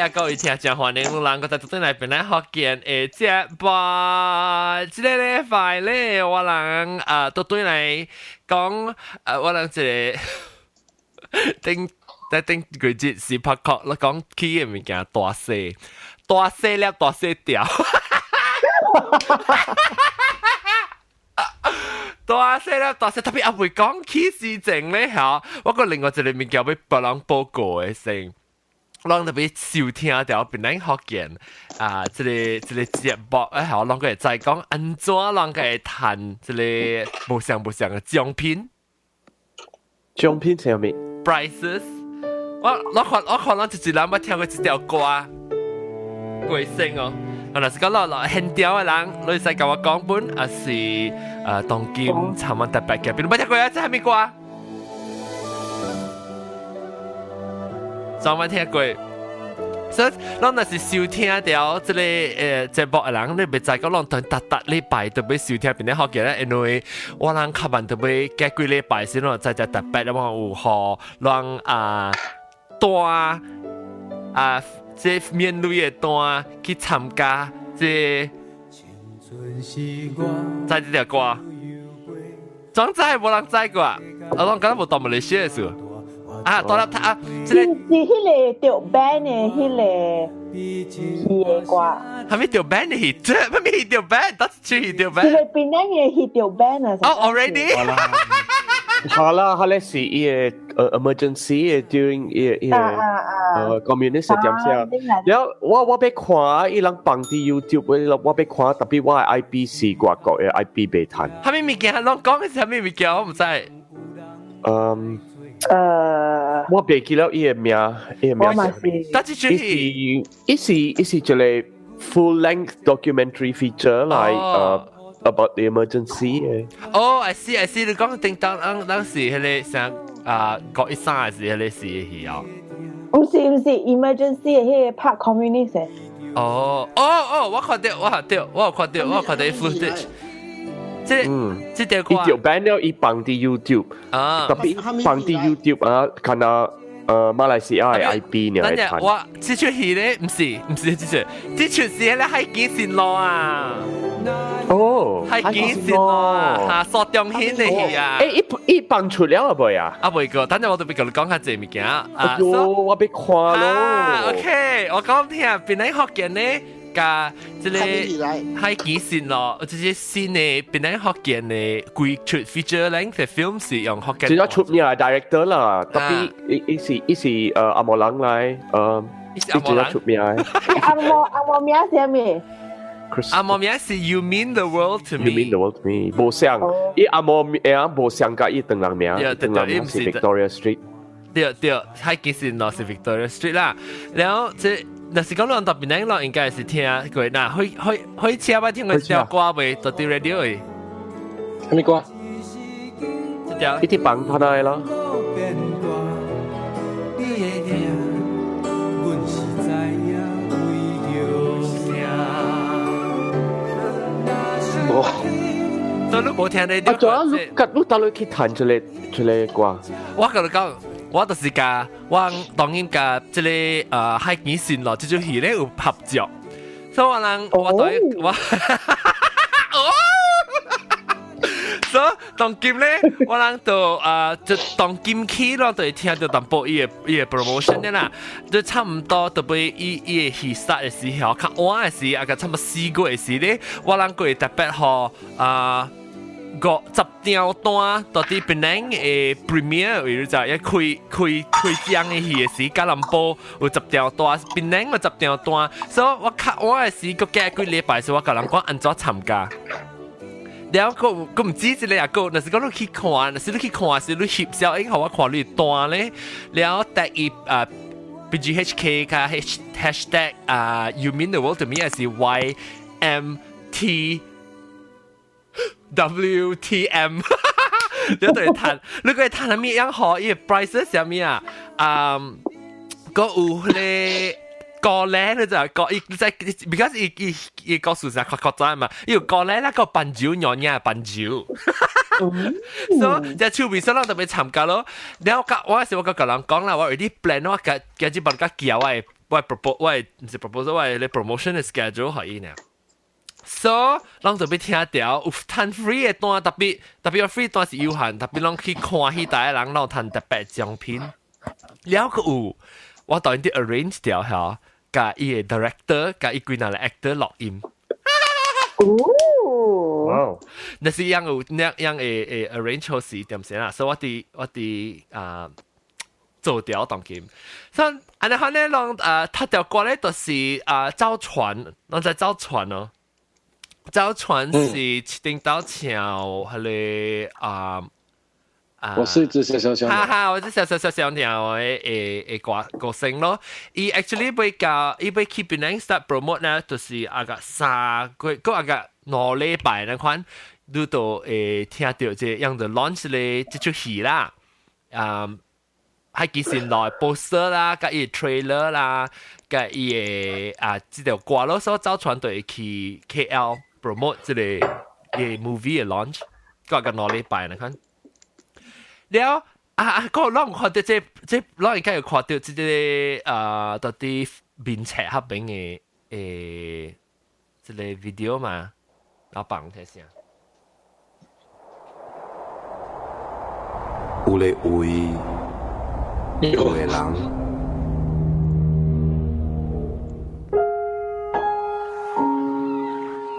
啊，各位聽眾歡迎你人閣再轉來檳榔福建的節目。這個禮拜咧，我人啊都轉來講，我人這個頂在頂幾節是拍確，我講起的物件大細，大細粒大細條。大細粒大細，特別猶未講起事情咧嚇，我閣另外一個物件欲別人報告的先。攏特別收聽著檳榔福建啊，這個節目啊，嚇，攏閣會知講按怎人會趁這個無相無相的獎品。獎品啥物？Prizes。我看咱一人捌聽過這條歌，歌聲哦。啊，若是講落落現場的人，你會使共我講本，抑是當今差蠻特別嘅，比如捌聽過啊？這啥物歌？從捌聽過。所以，咱若是收聽著這個節目的人，你袂知講攏當逐逐禮拜都欲收聽檳榔福建咧，因為我人較慢都欲隔幾禮拜先，攏知只特別，我有予咱啊單啊，這免錢的單去參加這知這條歌，總知無人知過，我攏感覺無當馬來西亞的事。啊，到了他啊，這個是彼個著 band 的彼個戲的歌。啥物著 band 的戲？這啥物戲著 band？到底戲著 band？這個檳榔的戲著 band 啊！哦，already。好啦，佢咧是伊個emergency 的 during 伊個communist 點寫？然後我欲看伊人放佇 YouTube，我欲看，特別我的 IP 是外國的 IP 袂趁。啥物物件？攏講的是啥物物件？我毋知。我袂記了伊個名，伊個名。我嘛是。但是伊是一個 full length documentary feature 來about the emergency 的。哦，I see I see，你講叮當當當時彼個啥啊，國一三是彼個時戲哦。毋是毋是，emergency 的彼個拍 communist 的。哦哦哦，我看著我看著我有看著我有看著 footage。這這條歌，伊著 band 了，伊放佇 YouTube，特別放佇 YouTube 啊，看啊，馬來西亞的 IP 呢來睇。我這齣戲咧，毋是毋是這齣，這齣是彼個海景線路啊。哦，海景線路啊，嚇，蘇中興的戲啊。欸，伊放出了啊未啊？啊未過，等陣我都欲共你講較濟物件啊。哎喲，我欲看咯。 OK，我講聽，檳榔福建咧。佮這個海景線咯，這些新的檳榔福建的規出 feature length 的 film 是用福建。這個出名的 director 啦，特別伊是紅毛人來，伊是紅毛人出名的。紅毛名啥物？紅毛名是 You Mean the World to Me。 You Mean the World to Me，無相，伊紅毛名無相佮伊唐人名，唐人名是 Victoria Street。對對，海景線咯是 Victoria Street 啦，然後這。若是講咱特別咱攏應該是聽過，那火火火車捌聽過這條歌未？到佇 radio 的。啥物歌？這條。一直放他來咯。你的疼，阮是知影為著啥。哇！都你無聽 radio。啊，仲有你，你佗落去彈這個歌？我共你講。我就是共我當然佮這個海景線路這齣戲咧有合作，所以我人我對我哦，所以當今咧我人就就當今起咯，就會聽著淡薄伊的 promotion 的啦，就差毋多特別伊的戲殺的時候，較晚的時，啊個差不多4月的時咧，我人閣會特別予啊50張單到佇檳榔的 premiere，比如就一開開開獎的戲的時，吉隆坡有十張單，檳榔有十張單，所以我較晚的時，閣隔幾禮拜時，我共人講按怎參加。然後閣閣毋止這個啊，閣若是講你去看，若是你去看時，你翕相影予我看你單咧，然後 tag 伊啊 BGHK 佮 hashtag 啊 You mean the world to me 還是 YMTWTM，你對趁，你閣會趁啥物樣好？伊個 prize 啥物啊？啊，閣有彼個歌咧，你就歌伊在，because 伊伊伊故事是較較早嘛，伊有歌咧，那個伴奏娘娘伴奏。所以這手尾所咱特別參加咯。然後我是我共人講啦，我有啲 plan 我共今日幫佮叫我的我 propose 我毋是 proposal，我的 promotion 的 schedule 予伊呢。So，攏就欲聽著有趁 free 的單，特別特別 free 單是有限，特別攏去看戲台的人攏趁特別獎品。了閣有，我當然啲 arrange 掉嚇，共伊的 director，共伊幾若個 actor 錄音。哦，那是樣有那樣會會 arrange 好時點先啦，所以我佇啊做掉當今。所以按呢款呢，攏啊，讀著歌咧，就是啊走船，攏在走船咯。走船是一頂頭唱彼個啊啊！我是一隻小小小鳥。哈哈，我是小小小小鳥的的的歌歌星咯。伊 actually 欲共伊欲去檳城 start promote 呢，就是啊個3個月，閣啊個2禮拜那款，你都會聽著這樣子 launch 咧這齣戲啦。啊，係幾時來 poster 啦，佮伊 trailer 啦，佮伊的啊，這條歌咯，所以走船隊去 KL promote 這個伊 movie 的 launch，閣個2禮拜那款。了啊啊！個攏看著這這，攏應該有看著這個啊，到底面冊彼邊的誒，這個 video 嘛，老闆睇下。有个位，有个人，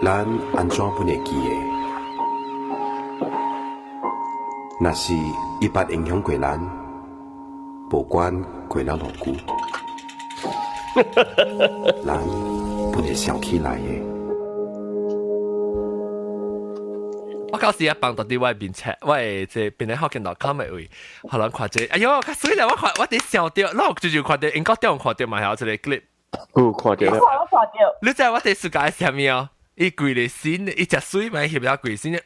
咱按怎本會記得？若是伊捌影響過咱，無管過了偌久，咱本會想起來的。我舊時一放到佇我面前，我的這邊咧福建 .com 的位，予人看這，哎喲，較媠啦！我看我佇想著，我就就看著英國中看著嘛，還有這個 clip，有看著。我看著。你知我佇世界啥物哦？伊規個身，伊食水嘛，翕了規身。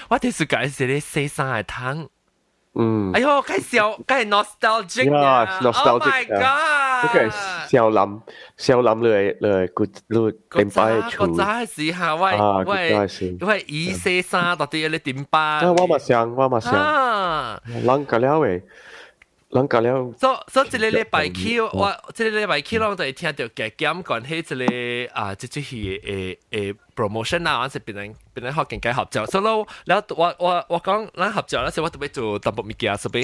我佇世界是咧洗衫的桶。嗯。哎喲，較笑，較 nostalgic 啊！Oh my god！這個少林，少林你你個你頂擺的厝。古早時下，我我我伊洗衫到底咧頂擺。啊，我嘛想，我嘛想。人個了的，人個了。所所這個禮拜起，我這個禮拜起，攏就會聽著加減關係這個啊，這齣戲的的 promotion 啊，還是別人別人學更加合作。所以了，我我我講咱合作，那時我特別做淡薄物件，所以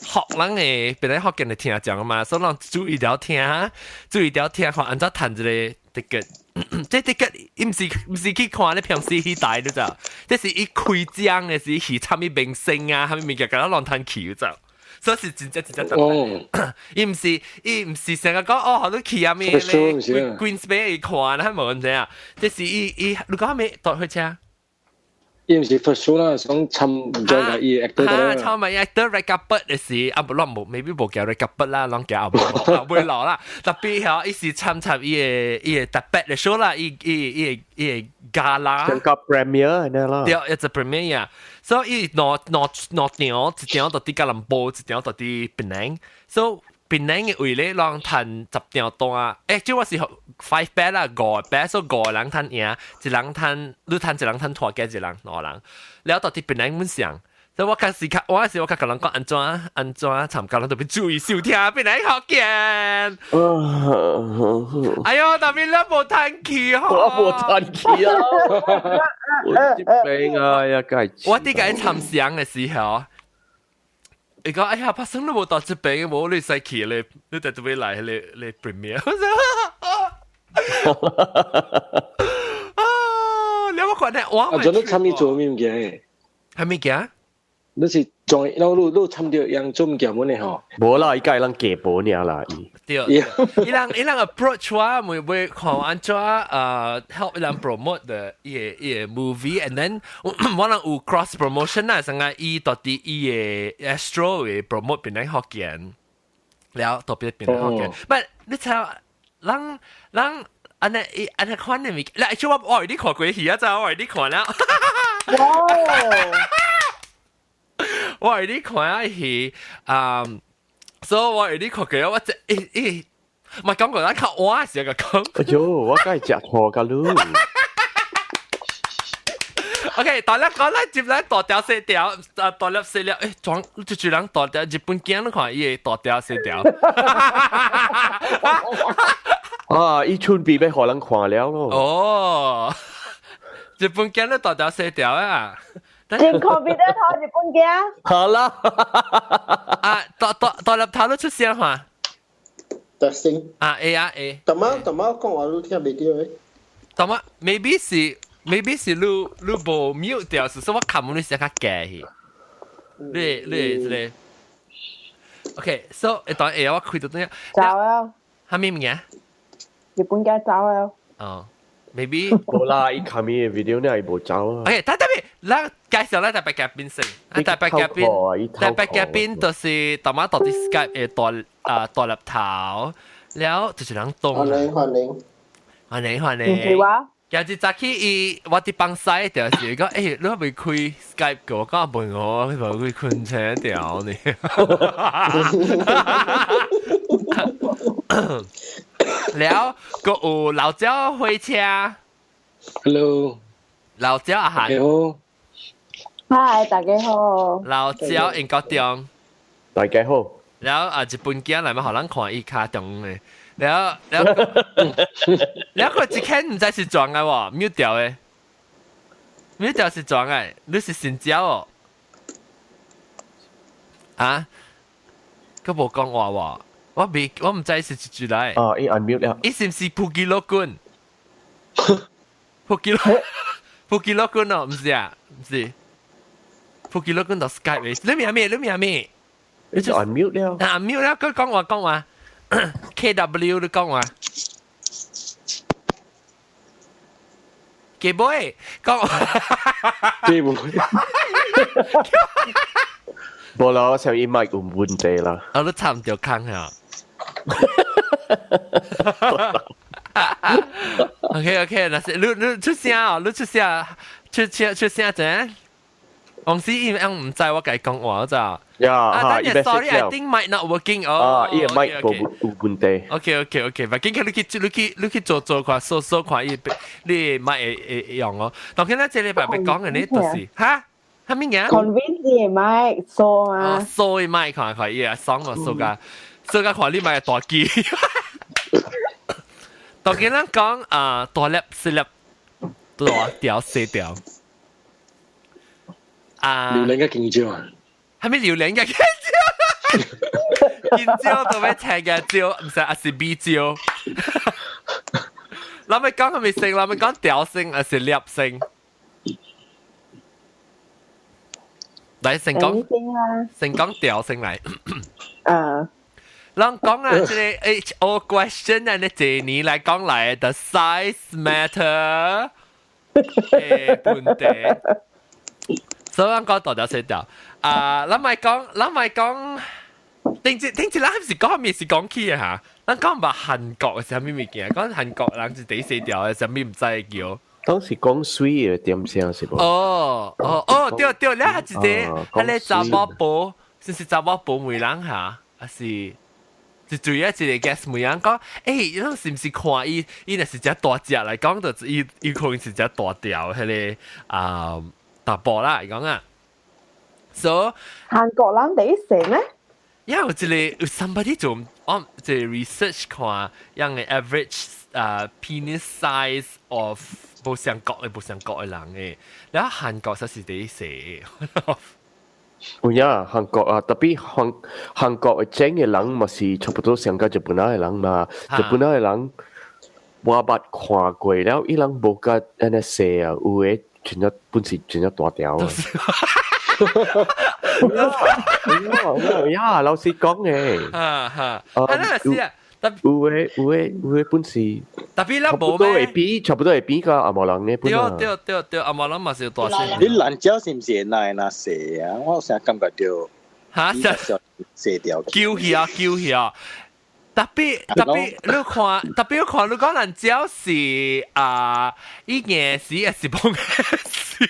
學人的別人學見的聽講嘛，所以咱注意著聽，注意著聽，看按怎趁這個 ticket。這 ticket 伊毋是毋是去看咧平時戲台你知？這是伊開張的時戲，啥物明星啊，啥物物件，共咱攏趁去就。所以是真正真正特別。伊毋是成日講哦，好多去啊咩咧，Queen's Bay 看啦，無咁樣。這是伊伊，你講咩搭火車？伊毋是 first show 啦，想參將個伊 actor 啦。參咪 actor red carpet 的時，啊無攏無，maybe 無叫 red carpet 啦，攏叫後尾落啦。特別吼，伊是參參伊的伊的特別的 show 啦，伊伊伊伊的 gala。像個 premiere 按呢啦。對，一隻 premiere。所以伊兩兩兩場，一場就佇吉隆坡，一場就佇檳城。所以檳城的位咧，攏趁10張單。欸，這我是 five pair 啦，五個 pair，所以五個人趁贏，一人趁，你趁一人趁拖加一人，兩個人。了到佇檳城阮上，所以我開始較，我時我較共人講按怎按怎參加，咱特別注意收聽檳城福建。哎喲，特別你無趁去吼，我無趁去啊！我這邊啊呀，該我佇共伊參詳的時候，伊講哎呀，發生都無到這邊，無你使去咧，你特別來咧咧 premiere。啊！你有冇看咧？我啊，做你參與做咩物件？係物件？你是做，你你你參著樣做物件滿的吼？無啦，伊家人加報爾啦，伊。對，伊人伊人 approach 我，會會看按怎help 伊人 promote the 伊个伊个 movie，and then 我人有 cross promotion 啦，成個伊到底伊个 Astro 會 promote 檳城福建，了特別檳城福建。But 你知人人按呢伊按呢款的物件，來，就我我你看過戲啊，咋我你看了？哇！我你看啊戲，啊，所以我你看過，我這欸欸，唔係講過，咱較晚時個講。哎喲，我梗係食錯㗎嚕。我 OK，大粒講啦，接來大條細條，啊大粒細粒，誒，裝就住人大條，日本囝你看伊個大條細條。啊，伊準備欲予人看了咯。哦，日本囝都大條細條啊！真 confident 嗬，日本囝。好啦，啊，大大大粒頭都出聲嘛？特聲。啊 A 啊 A。大媽大媽講話你聽袂著的。大媽，maybe 是 maybe 是你你無 mute 掉，是說我撳你聲較低去。你你這個。OK，so 一段下我開到等下。走啊！啥物物件？日本囝走啊！哦，maybe 無啦，伊看伊的 video 呢，伊無走啊。 OK，等等別，咱介紹咱特別嘉賓先。啊，特別嘉賓，特別嘉賓就是大媽到啲 Skype 的大啊大粒頭，了就是人動。歡迎歡迎。歡迎歡迎。唔是我。今日早起伊我佇放西就是講，欸，你未開 Skype 個？我講問我，你無去困醒掉呢？了，閣有老趙火車。 Hello。老趙阿涵。大家好。嗨，大家好。老趙英國中。大家好。了啊，日本囝來嘛，予人看伊跤長的。了了，了個一間毋知是撞的喎，mute 掉的，mute 掉是撞的，你是新椒哦？啊？閣無講話喎，我未我毋知是一句來。啊，伊 unmute 了。伊是毋是普吉羅君？普吉羅普吉羅君哦，毋是啊，毋是。普吉羅君就 Skype 的，你名咩？你名咩？你就 unmute 了。啊，unmute 了，閣講話講話。KW 你講話，基妹講，基妹，無啦，我想伊麥有問題啦。我都插唔著空嚇。OK OK，那是你你出聲哦，你出聲，出聲出聲陣。王思伊樣毋知我共伊講話咋？呀，啊，等陣，sorry，I think mic not working。哦，啊，伊個麥無有問題。 OK OK OK，勿緊，你去你去你去做做看，搜搜看伊你麥會會用哦。當今咱這禮拜欲講的呢，就是哈，啥物件？Convince 伊麥搜啊。搜伊麥看看伊啊，爽哦，搜甲搜甲看你麥大機。當今咱講啊，大粒細粒，大條細條。啊！榴蓮嘅香蕉啊！係咪榴蓮嘅香蕉？香蕉都欲青嘅蕉，毋是還是米蕉？咱欲講啥物聲？咱欲講條聲還是粒聲？來先講，先講條聲來。啊！咱講啊，這個 H O question 啊，你這年來講來的 size matter 的問題。所以咱講大條細條啊，咱咪講，咱咪講，頂一頂一，咱是講咩是講起的嚇？咱講捌韓國的啥物物件？講韓國人是第細條的，啥物毋知叫。當時講水的點聲是無？哦哦哦，對對，了一個，彼个查某婆，是是查某婆問人嚇，還是？就主要一個 guest 問人講，欸，咱是毋是看伊，伊若是只大隻來講，就伊伊可能是只大條，彼個啊。大波啦，講啊，所以韓國人第細咩？因為這個有 somebody 做，我這個 research 看，樣的 average 啊 penis size of 無相國的無相國的人的，然後韓國實是第細。有影韓國啊，特別韓韓國的整的人嘛是差不多相佮日本仔的人嘛，日本仔的人我捌看過了，伊人無佮按呢細啊，有的。真正本是真正大條啊！呀，老實講的。哈哈，啊，那是啊，有的有的有的本是，特別咱無咩？會比差不多會比較紅毛人的本啊。對對對對，紅毛人嘛是有大細。你蘭椒是毋是會那那細啊？我成日感覺著哈，細條。叫起啊，叫起啊！特別特別，你看特別你看，你講蘭椒是啊，伊硬時還是無硬時？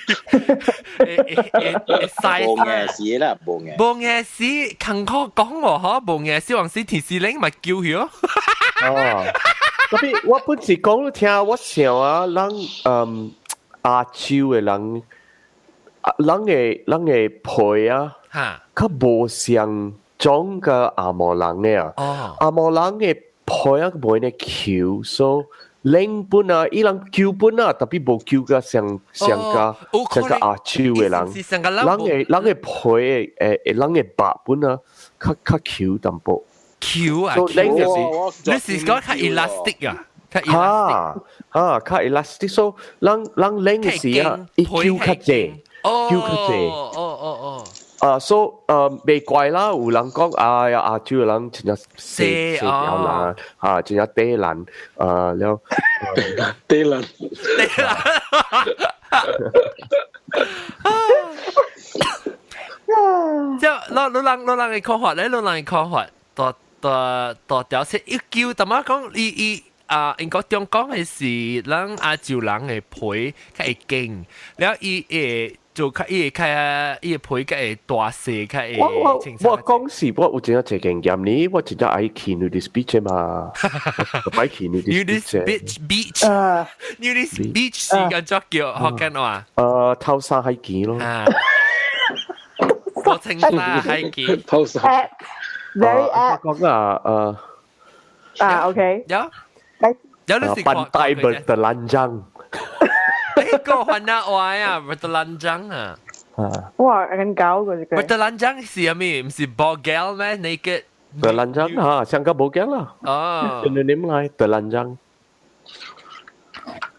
會會無硬時啦，無硬。無硬時，艱苦講喎，嗬，無硬時，往時電視鈴嘛叫起哦。哦，特別我本是講你聽，我想啊，咱嗯亞洲的人。人的皮啊，較無像種個紅毛人的啊。紅毛人的皮啊，無呢 Q，所以冷本啊，伊人舊本啊，特別無舊個像像個像個亞洲的人，人的皮的人的肉本啊，較較 Q 淡薄。 Q 啊，你是講較 elastic 啊？較 elastic 哈，較 elastic，所以人人冷的時啊，伊 Q 較濟，Q 較濟。啊，所以袂怪啦，有人講啊，亞洲人真正細細條人，啊，真正短人，啊，了短人，短人。即係老老人老人的看法咧，老人的看法，大大大條色一叫，淡仔講伊伊啊，英國中講的是咱亞洲人的皮較會緊，了伊會做較伊會較伊的皮較會大細較會。我我我講是我有真正濟經驗呢，我真正愛去 nudist beach 嘛，愛去 nudist beach beach nudist beach 是個怎叫福建話？頭沙海墘咯。我清沙海墘。頭沙。 Very apt。講啊，啊，OK。有。有你是 Pantai bertelanjang。呢個雲南話啊，bertelanjang 啊。哇，咁搞個這個。 bertelanjang 是啥物？毋是 bogel 咩？Naked。 Telanjang 哈，像個 bogel 啦。哦。 Synonym 來 telanjang。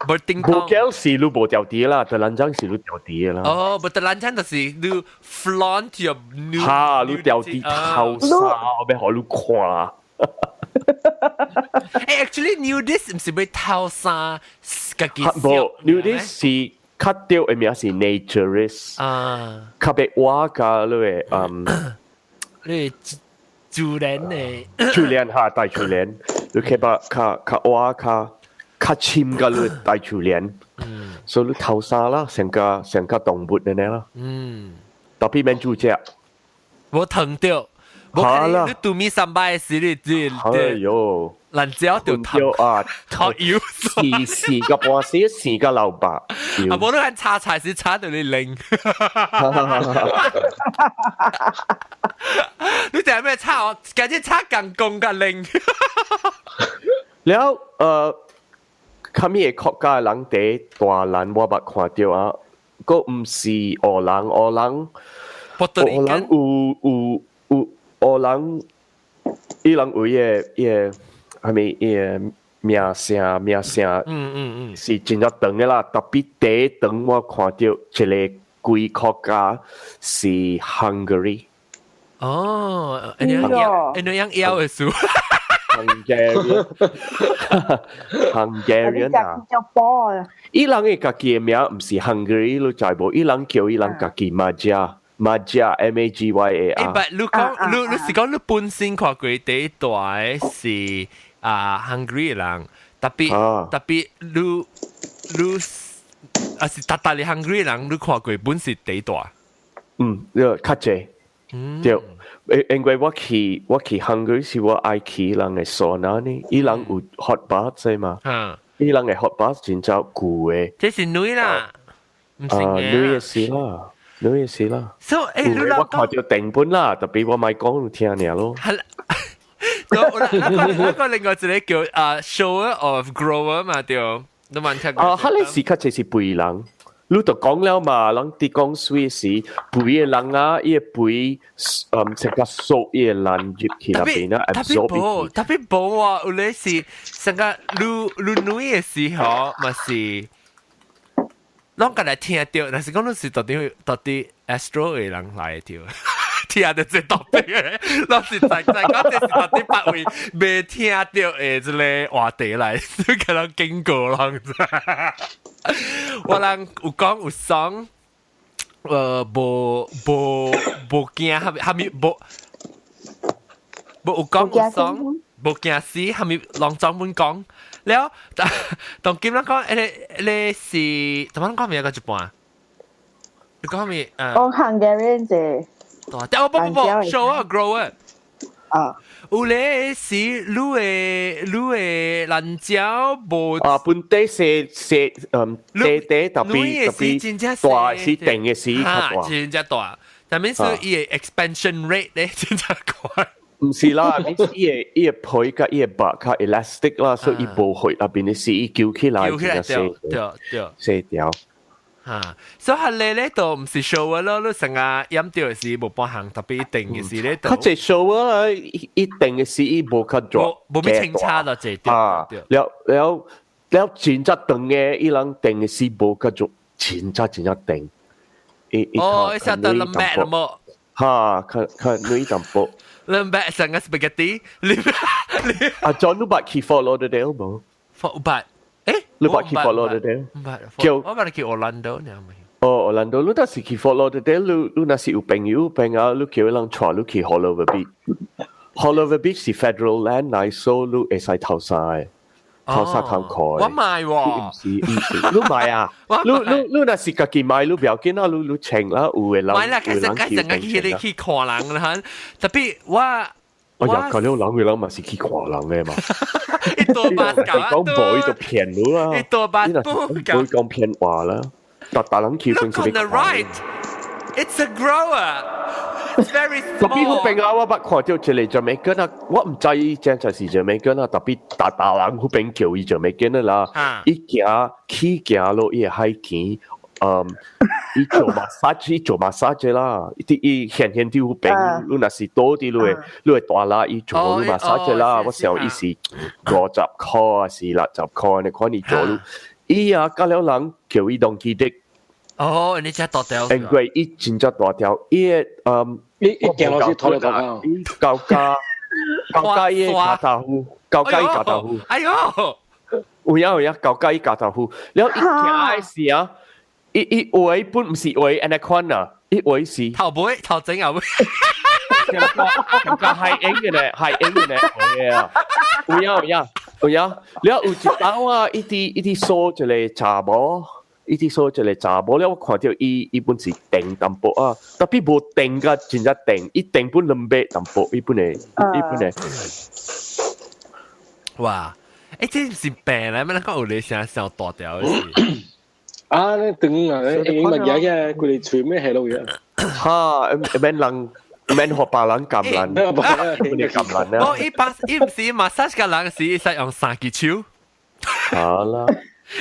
berting bogel 是你無掉底啦，telanjang 是你掉底啦。哦，bertelanjang 就是你 flaunt your nude。哈，你掉底頭紗，我欲予你看。誒，actually nudist 毋是欲透衫，家己。無，nudist 是較對的名是 naturist。較欲活佮你的你自然的。自然哈，大自然，你較較較活較較深佮你大自然。所以你透衫啦，成個成個動物按呢啦。特別免煮食。無疼著。無你拄咪三擺時，你你哎喲，爛蕉就疼啊，頭油，時時個半死，時個流白。啊，無你看炒菜時炒到你冷。你知咩炒？感覺炒共公較冷。了，較物个國家的人第大人我捌看著啊，閣毋是黑人，黑人，黑人有有有。黑人，伊人有伊个伊个，啥物伊个名聲名聲，是真正長的啦。特別第一長我看著一个規國家是 Hungary。哦，按呢按呢樣枵的數。 Hungarian，Hungarian 啊。叫波啊。伊人的家己的名毋是 Hungary，你知無？伊人叫伊人家己 Magyar。Magyar M A G Y A R。欸，but 你講你你是講你本身看過第一大的是啊 Hungary 人，特別特別你你啊是特特哩 Hungary 人，你看過本是第一大。嗯，較濟。對，因為我去 Hungary 是我愛去人的桑拿呢，伊人有 hot bath 嘛。伊人的 hot bath 真正舊的。這是女啦，毋是女的是啦。女的是啦。所以，欸，你我看著定本啦，特別我莫講聽爾咯。係啦，我個另外一個叫啊 shower of grower 嘛對，你問聽過？啊，彼个是較濟是肥人，你就講了嘛，人佇講水時肥的人啊，伊的肥，成個縮伊的難入去那邊啊，特別無，特別無啊，有咧是成個你你女的時候嘛是。攏家來聽著，若是講你是到底到底 Astro 的人來的，聽著這特別的，攏是在在講這是到底別位未聽著的這个話題來，你可能經過人。我人有講有爽，無無無驚，蝦米蝦米無無有講有爽，無驚死，蝦米攏專門講。了，當今咱講，你是怎麼講名個一半？你講咩？講 Hungarian 啫。哦，不不不，shower grower。啊。有咧是你的蘭椒無啊，本地細細短短特別特別大是定的時較大，真正大。但係是伊的 expansion rate 咧真正快。毋是啦，伊的皮佮伊的肉較 elastic 啦，所以伊無血那邊的時伊揪起來，揪起來對對對，細條。嚇，所以係你咧就毋是 shower 咯，你成日飲掉的時無半項特別定的時咧，較濟 shower 啦，一定的時伊無較大，無咩清差咯，這啊，了了了真正長的，伊人定的時無較做，真正真正定。哦，伊寫得兩百了無？哈，較較軟淡薄。 200成個 spaghetti，你啊，John 你捌去 Fort Lauderdale 無？ Fort 捌，欸，你捌去 Fort Lauderdale？毋捌，叫我捌去 Orlando 呢。哦，Orlando，你若是去 Fort Lauderdale，你若是有朋友朋友，你叫人帶你去 Haulover Beach。Haulover Beach 是 federal land 來，所以你會使偷沙的，偷沙偷開。我買喎。毋是毋是，你買啊？你若是家己買，你不要緊啊，你請啦，有的人。買啦，其實其實去看人啦，特別我。我又講了人，人嘛是去看人的嘛。一多巴講無伊就騙你啦。一多巴唔會講騙話啦。逐逐人去 Look on the right, it's a grower. It's very small. 特別彼邊啊，我捌看著一个 Jamaican 啊，我毋知伊真正是 Jamaican 啊，特別逐逐人彼邊叫伊 Jamaican 啦。伊行起行落伊的海墘，伊做 massage，伊做 massage 啦，伊伊現現佇彼邊，你若是倒佇你的大啦，伊做你 massage 啦。我想伊是50箍啊，是60箍，你看伊做你，伊啊，甲了人叫伊 Donkey Dick。哦，你遮大條。因為伊真正大條，伊的伊行落去拖落頭伊高加高加伊的跤頭夫，高加伊跤頭夫。哎呦，有影有影，高加伊跤頭夫。了伊行的時啊，伊畫本毋是畫按呢款啊，伊畫是頭尾頭前後尾。感覺係影嘅咧，係影嘅咧，係啊，有影有影有影。了有一擺啊，伊佇掃一个查某。伊佇掃一个查某了，我看著伊伊本是定淡薄啊，特別無定甲真正定，伊定本200淡薄，伊本的伊本的。哇！欸，這是病來咩？咱講有咧聲上大條的是。啊，你長啊，你咪嘢嘅，佢哋隨咩係路嘅。哈，免人免予別人感染，免感染啊！哦，伊把伊毋是 massage 個人是伊使用三支手。好啦。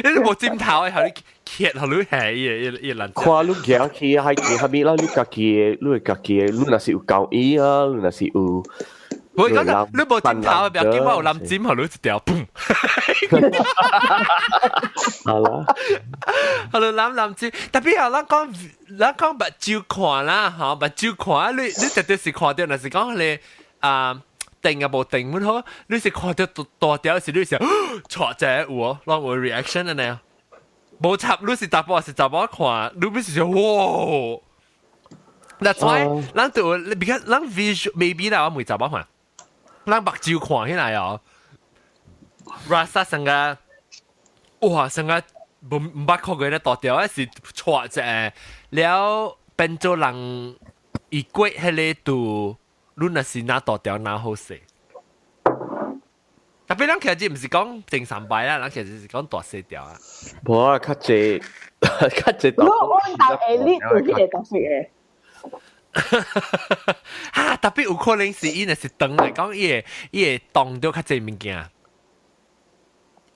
你無針頭的，予你揭，予你下伊伊人。看你行去海墘啥物啦，你家己的，你會家己的，你若是有交椅啊，你若是有。我講啦，你無針頭，不要緊，我有藍針，予你一條，嘣。好啦，予你攬藍針，特別啊，咱講目睭看啦，吼，目睭看，你絕對是看著，若是講你啊。定啊無定阮好，你是看著大大條時，你是錯者有哦，攏有 reaction 的呢。無插，你是查埔是查某看，你不是說哇？That's why 咱就 because 咱 visual maybe 啦，我問查某看，咱目睭看起來哦，rasa 成個哇，成個無捌看過咧大條，是錯者了變做人伊過彼个度。你若是拿大條拿好勢，特別咱其實毋是講正常擺啦，咱其實是講大細條啊。無啊，較濟較濟。我當 elite 有彼個東西的。哈，特別有可能是伊若是長來講，伊會擋著較濟物件，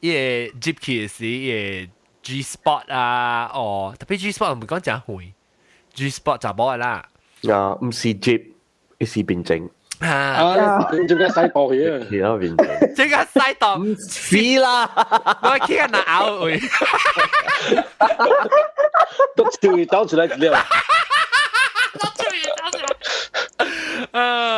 伊會入去的時，伊會 G spot 啊，哦，特別 G spot 毋是講誠遠，G spot 查某的啦。啊，毋是接。伊是變整。啊！你做咩洗薄去啊？係啊，變整。這個洗到是啦，我去個拿咬位，都笑走出來了。都笑走出來。啊！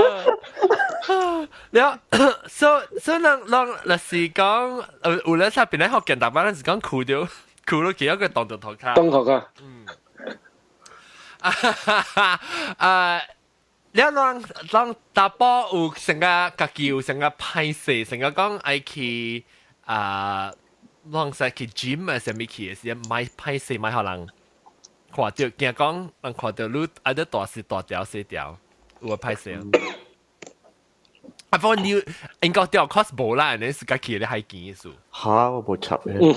了，所以咱若是講，有咧啥邊咧福建大班，咱是講哭著哭落去一個當著頭殼。當頭殼。嗯。啊哈哈啊！了，咱查埔有成個家己有成個歹勢，成個講愛去啊，攏使去 gym 啊，啥物去的時陣，買歹勢買予人看著，驚講人看著你愛得大細大條細條，有個歹勢。啊，不過你應該掉 cost 無啦，你自己去咧海見數。嚇，我無插嘅，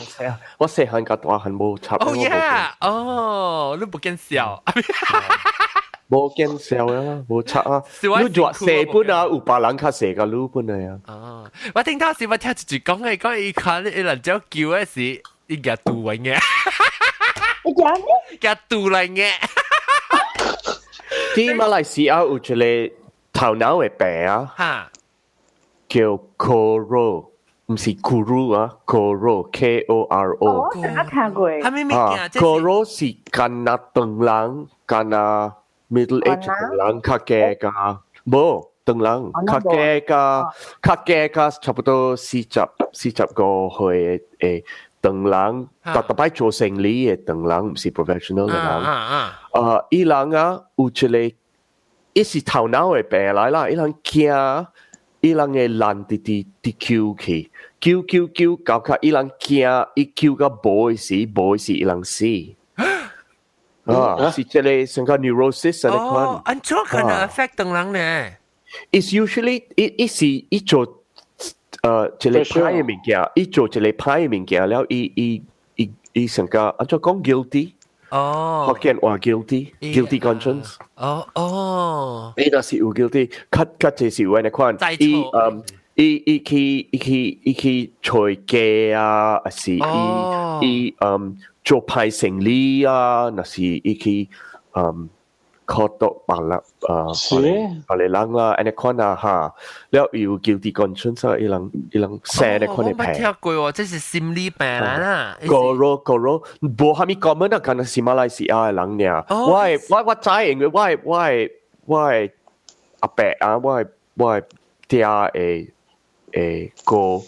我細漢甲大漢無插。哦 yeah，哦，你無見笑。無見笑啊，無插啊。你做細本啊，有別人較細過你本來啊。哦，我聽頭時我聽一句講嘅，講伊看伊人只叫嘅時，伊夾肚嚟嘅。你講咩？夾肚嚟嘅。啲馬來西亞有一個頭腦嘅病啊，叫 Koro，唔是 Kuru 啊，Koro，K O R O。我曾聽過。係咩物件？Koro 是干那長人，干那 middle age 長人較加加，無長人較加加較加加差不多45歲的長人，逐逐擺做生理的長人，毋是 professional 的人。啊，伊人啊有一個，伊是頭腦的病來啦，伊人驚，伊人會爛直直直揪去，揪揪揪，到較伊人驚，伊揪到無的時，無的時伊人死。啊，是這個成個 neurosis 的款。哦，按怎可能 affect 長人呢？It's usually 伊伊是伊做一個歹的物件，伊做一個歹的物件了，伊伊伊伊成個按怎講 guilty。哦，福建話 guilty，guilty conscience。哦哦，伊若是有 guilty，較較濟是有按呢款。伊伊伊去伊去伊去揣家啊，還是伊伊做歹生理啊，若是伊去靠到別人啊，別個人啦，按呢款啊哈，了有 guilty conscience 啊，伊人伊人生呢款的病。我聽過喎，這是心理病啦。 Koro koro，無蝦米 common 啊，敢若是馬來西亞的人爾。我我我知，因為我我我阿伯啊，我我爹的的哥，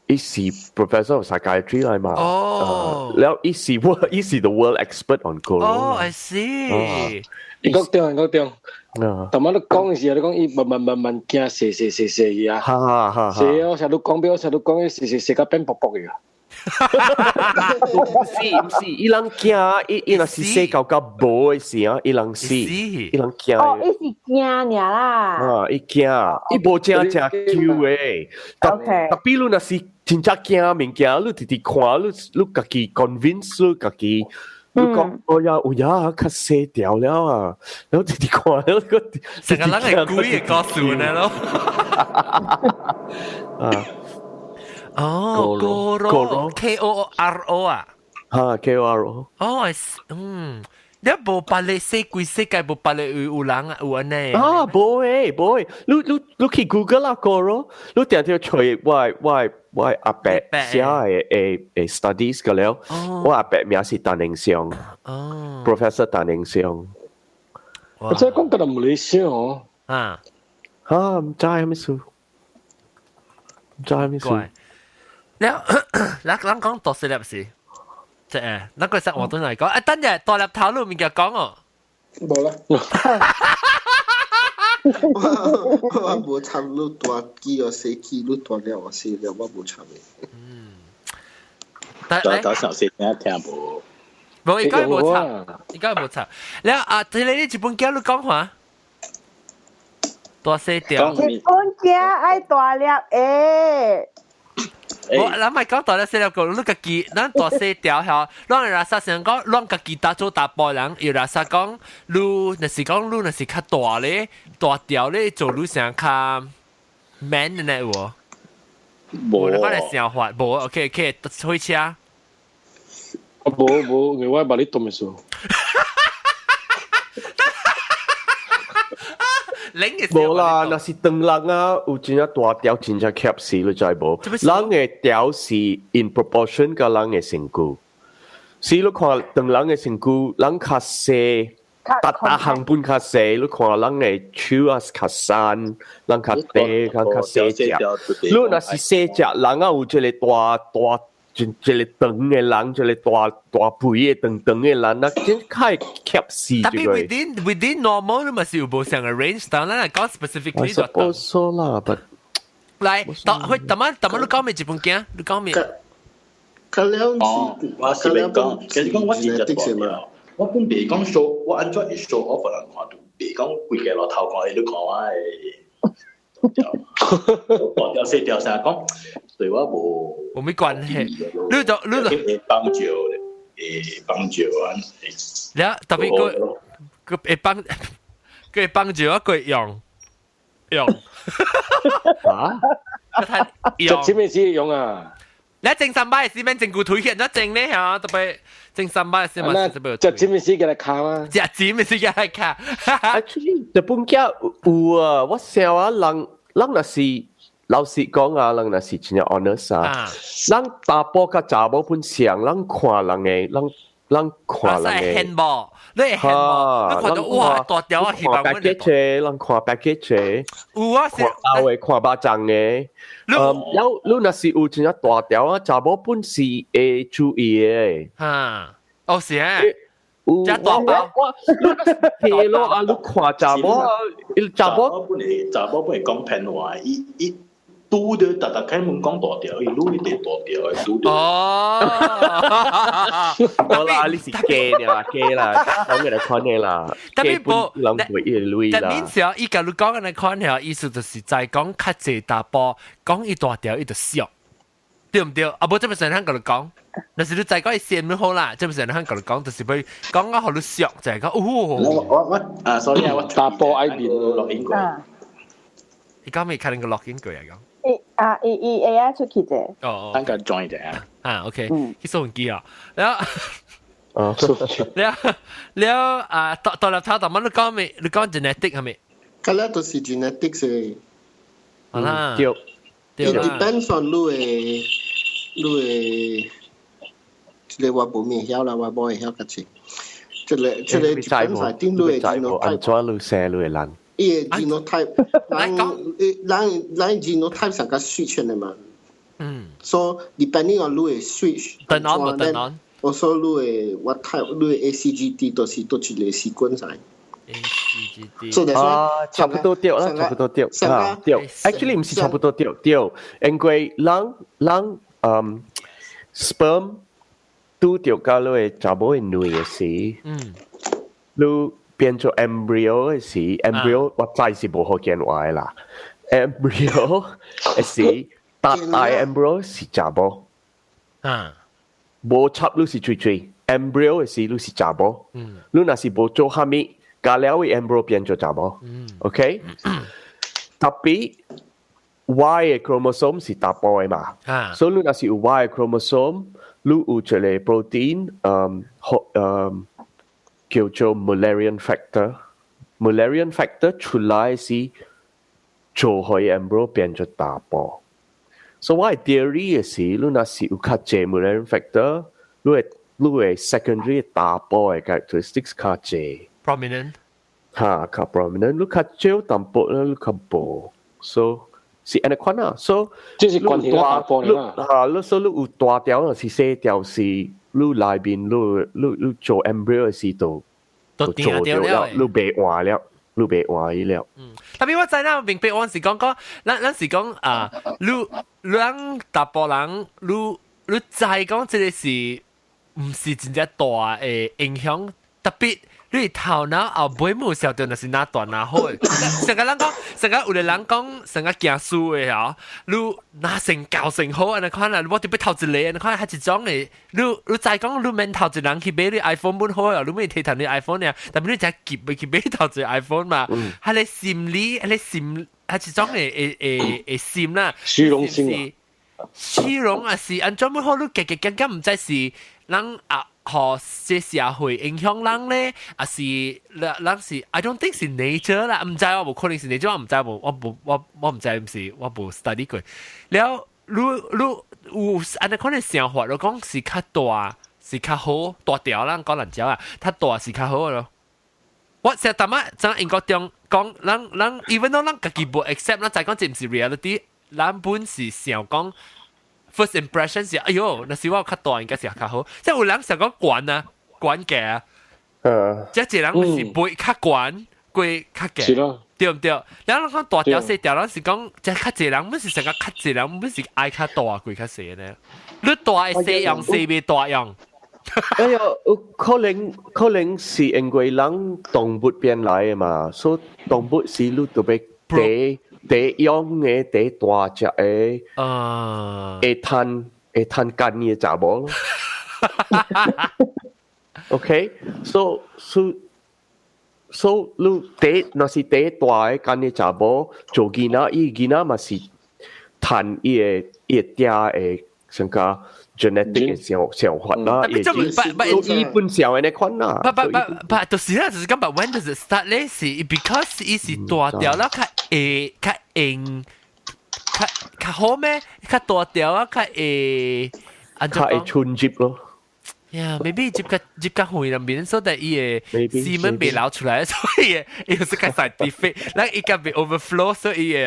伊是 professor of psychiatry 來嘛。哦。了伊是我伊是 the world expert on koro。哦，I see。英國中，英國中。頭仔你講的時候，你講伊慢慢慢慢驚，踅踅踅踅去啊。哈哈哈。踅我成日都講，俾我成日都講，踅踅踅到變薄薄去啊。唔是唔是，伊人驚，伊伊若是踅到到無的時啊，伊人死，伊人驚。哦，伊是驚爾啦。啊，伊驚，伊無正正救的。 OK。特別你若是真正驚物件，你直直看，你你家己 convince 你家己。你講哦呀，有呀，較細條了啊，然後直直看，了個成個人係鬼嘅故事呢咯。啊。哦，Koro K O R O 啊，哈 K O R O。哦，嗯，你無別個世規世界無別個有有人啊有按呢？啊，無誒無誒，你你你去 Google 啦，Koro，你定定揣我我我阿伯寫的的的 studies 個了，我阿伯名是陳寧祥，Professor 陳寧祥。我真係講緊馬來西亞哦。啊，哈，毋知啥物事，毋知啥物事。了，咱咱講大細粒是，即係，咱個實活動嚟講，啊，等陣大粒頭路物件講哦。無啦。我無參你大機哦，細機你大了我細了，我無參的。嗯。大大小細聽聽無。無，應該無插，應該無插。了啊，這個你日本囝你講話？大細條。日本囝愛大粒的。我咱咪講大粒細粒個，你家己咱大細條吼，咱會垃圾想講，咱家己打做大波人，又垃圾講，你若是講你若是較大咧，大條咧做你成較 man 的呢有無？無，你講的想法無？OK OK，開車。啊無無，因為我捌你動的時候。無啦，若是長人啊，有真正大條，真正怯死，你知無？人的條是 in proportion 佮人的身軀。是你看長人的身軀，人較細，逐逐項本較細，你看人的手啊較瘦，人較短，人較細隻。你若是細隻，人啊有一個大大。一一個長的人，一個大大肥的長長的人，那真較會怯死。特別 within normal 你咪是有無相個 range，當然係講 specifically 就。I suppose so 啦，but 來，當去，等下等下你講咩日本囝？你講咩？哦，我是欲講，其實講我是隻大條，我本袂講 show，我按怎會 show off 人看到，袂講規個路頭看伊，你看我的。條，大條細條成日講對我無無咩關係，你就你就會幫助，會幫助啊！你特別個個會幫佢會幫助我，佢用用啊？用食咩先用啊？你整三擺時免整骨腿，人家整咧嚇，特別整三擺時嘛，特別食尖嘅時給他卡嘛？食尖嘅時給他卡。 Actually，日本仔有啊，我想啊，人人若是老實講啊，人若是真正 honest 啊，人查埔佮查某本上，人看人的，人人看人的。 handball，你係 handball，你看到哇大條啊，看 package，人看 package，有啊，看包的，看肉粽的。嗯，了你若是有真正大條啊，查某本是會注意的。哈，哦是啊。有遮大包，我你睇咯啊！你看查某啊，查某本會查某本會講騙話，伊伊拄著逐逐開門講大條，伊愈一定大條的拄著。哦，無啦，你是假啦，假啦，講嘅嚟看的啦。 Tapi 無，人袂伊鐳啦。但面上伊共你講嘅那款條意思就是在講較濟查埔，講伊大條伊就俗，對毋對？啊，無這麼成肯共你講。若是你知講伊線咪好啦，這麼成肯共你講，就是會講到予你俗，就係講哦。我我我啊，sorry 啊，我查埔愛面錄音過。伊講未可能個錄音過啊講。伊啊伊伊會愛出去者。哦，等個 join 者啊。啊，OK，去收音機啊，然後。哦，了了啊，到到了頭頭，你講咩？你講 genetic 係咪？嗰個都是 genetics 的。好啦，對。 It depends on 你的你的，這個我無咩曉啦，我無會曉較濟。這個這個 depends on 頂你的 genotype。按怎你生你會爛？伊的 genotype，人人人 genotype 上個 switch 的嘛。So depending on 你的 switch。 Turn on 無 turn on。我說你的 what type，你的 ACGT 都是都一個 sequence 來。 ACGT。啊，差不多對啦，差不多對，啊對。Actually 毋是差不多對，對，因為人人嗯 sperm 拄著佮你的查某的卵的時，你變做 embryo 的時，embryo 我知是無福建話的啦，embryo 的時，大大 embryo 是查某，無插你是水水，embryo 的時你是查某，你若是無做蝦米，加了的 embryo 變做查某，OK？ Tapi Y 的 chromosome 是查埔的嘛，所以你若是有 Y 的 chromosome，你有一個 protein，嗯，嗯，叫做 Mullerian factor。Mullerian factor 出來是做予 embryo 變做查埔。所以我的 theory 是，你若是有較濟 Mullerian factor，你會你會 secondary 查埔的 characteristics 較濟。 Prominent。哈，較 prominent，你較少淡薄咧，你較無。So 是按呢款啊，所以這是關係查埔啦。哈，你所以你有大條，若是細條是，你內面你你你做 embryo 的時就都做掉了，你袂換了，你袂換伊了。嗯， Tapi 我知啦，明白我是講講，咱咱是講啊，你咱查埔人，你你知講這個是毋是真正大的影響，特別。你頭腦後尾冇曉得那是哪大哪好，成個人講，成個有個人講，成個驚輸的吼，你若成教成好，按呢款啦，我特別頭一個，按呢款係一種的，你你再講你免頭一人去買你 iPhone 本好啊，你免提談你 iPhone 呢，但係你才急去買頭一個 iPhone 嘛，係你心理，係你心，係一種的的的的心啦，虛榮心啊，虛榮啊是按怎麼好，你夾夾感覺毋知是人啊。予這社會影響人咧，還是人人是？I don't think 是 nature 啦，毋知我無可能是 nature，我毋知無，我無我我毋知毋是，我無 study 過。了，你你有按呢款的想法，你講是較大是較好，大條咱講難食啊，較大是較好咯。我成日淡仔怎英國中講，咱咱 even though 咱家己無 accept，咱知講這毋是 reality，咱本是想講。First impression 是，哎喲，若是我較大應該是較好。即係有人想講懸啊，懸價，即係一個人是背較懸，過較價，對毋對？然後講大條細條，咱是講即係較濟人，毋是成個較濟人，毋是愛較大過較細呢。你大會細用，細袂大用。哎喲，有可能可能是因為人動物變來的嘛，所以動物是你特別低。第養嘅第大隻嘅，會趁幹嘅查某咯。OK，so 你第若是第大嘅幹嘅查某做囡仔，伊囡仔嘛是趁伊个嗲的上個 genetic 嘅想法啦，伊伊本想的那款啦。不不不不，就是啦，就是講，but when does it start 咧？是 because 伊是大條啦，較會較硬，較較好咩？較大條啊，較會，較會春接咯。 Yeah，maybe 接較遠那邊，所以伊個 semen 未流出來，所以伊是較 scientific，咱伊個未 overflow，所以伊個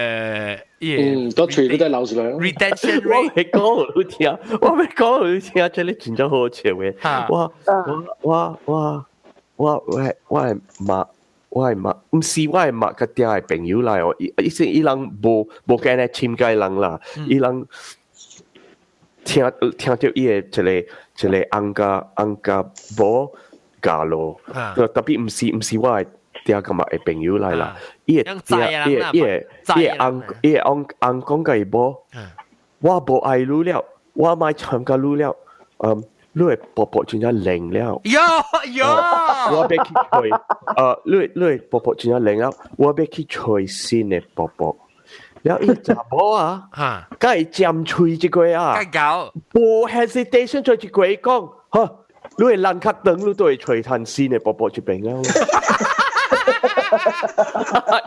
伊個多喙都得流出來。 retention 我未講你聽，我未講你聽，這裡真正好笑嘅。我我我我我我係媽，我係媽，毋是我係媽個嗲的朋友來哦，伊伊是伊人無驚咧親界人啦，伊人聽著伊的一個翁佮某嫁咯，特別毋是我的嗲佮嘛的朋友來啦，伊的嗲伊的伊的伊的翁伊的翁翁講共伊某，我無愛你了，我莫參佮你了，你的婆婆真正靈了。喲喲，我欲去揣，你的婆婆真正靈了，我欲去揣新的婆婆。了伊查某啊，佮伊尖喙一個啊，無 hesitation 做一個講，呵，你的難較長，你都會揣趁新的婆婆這邊了。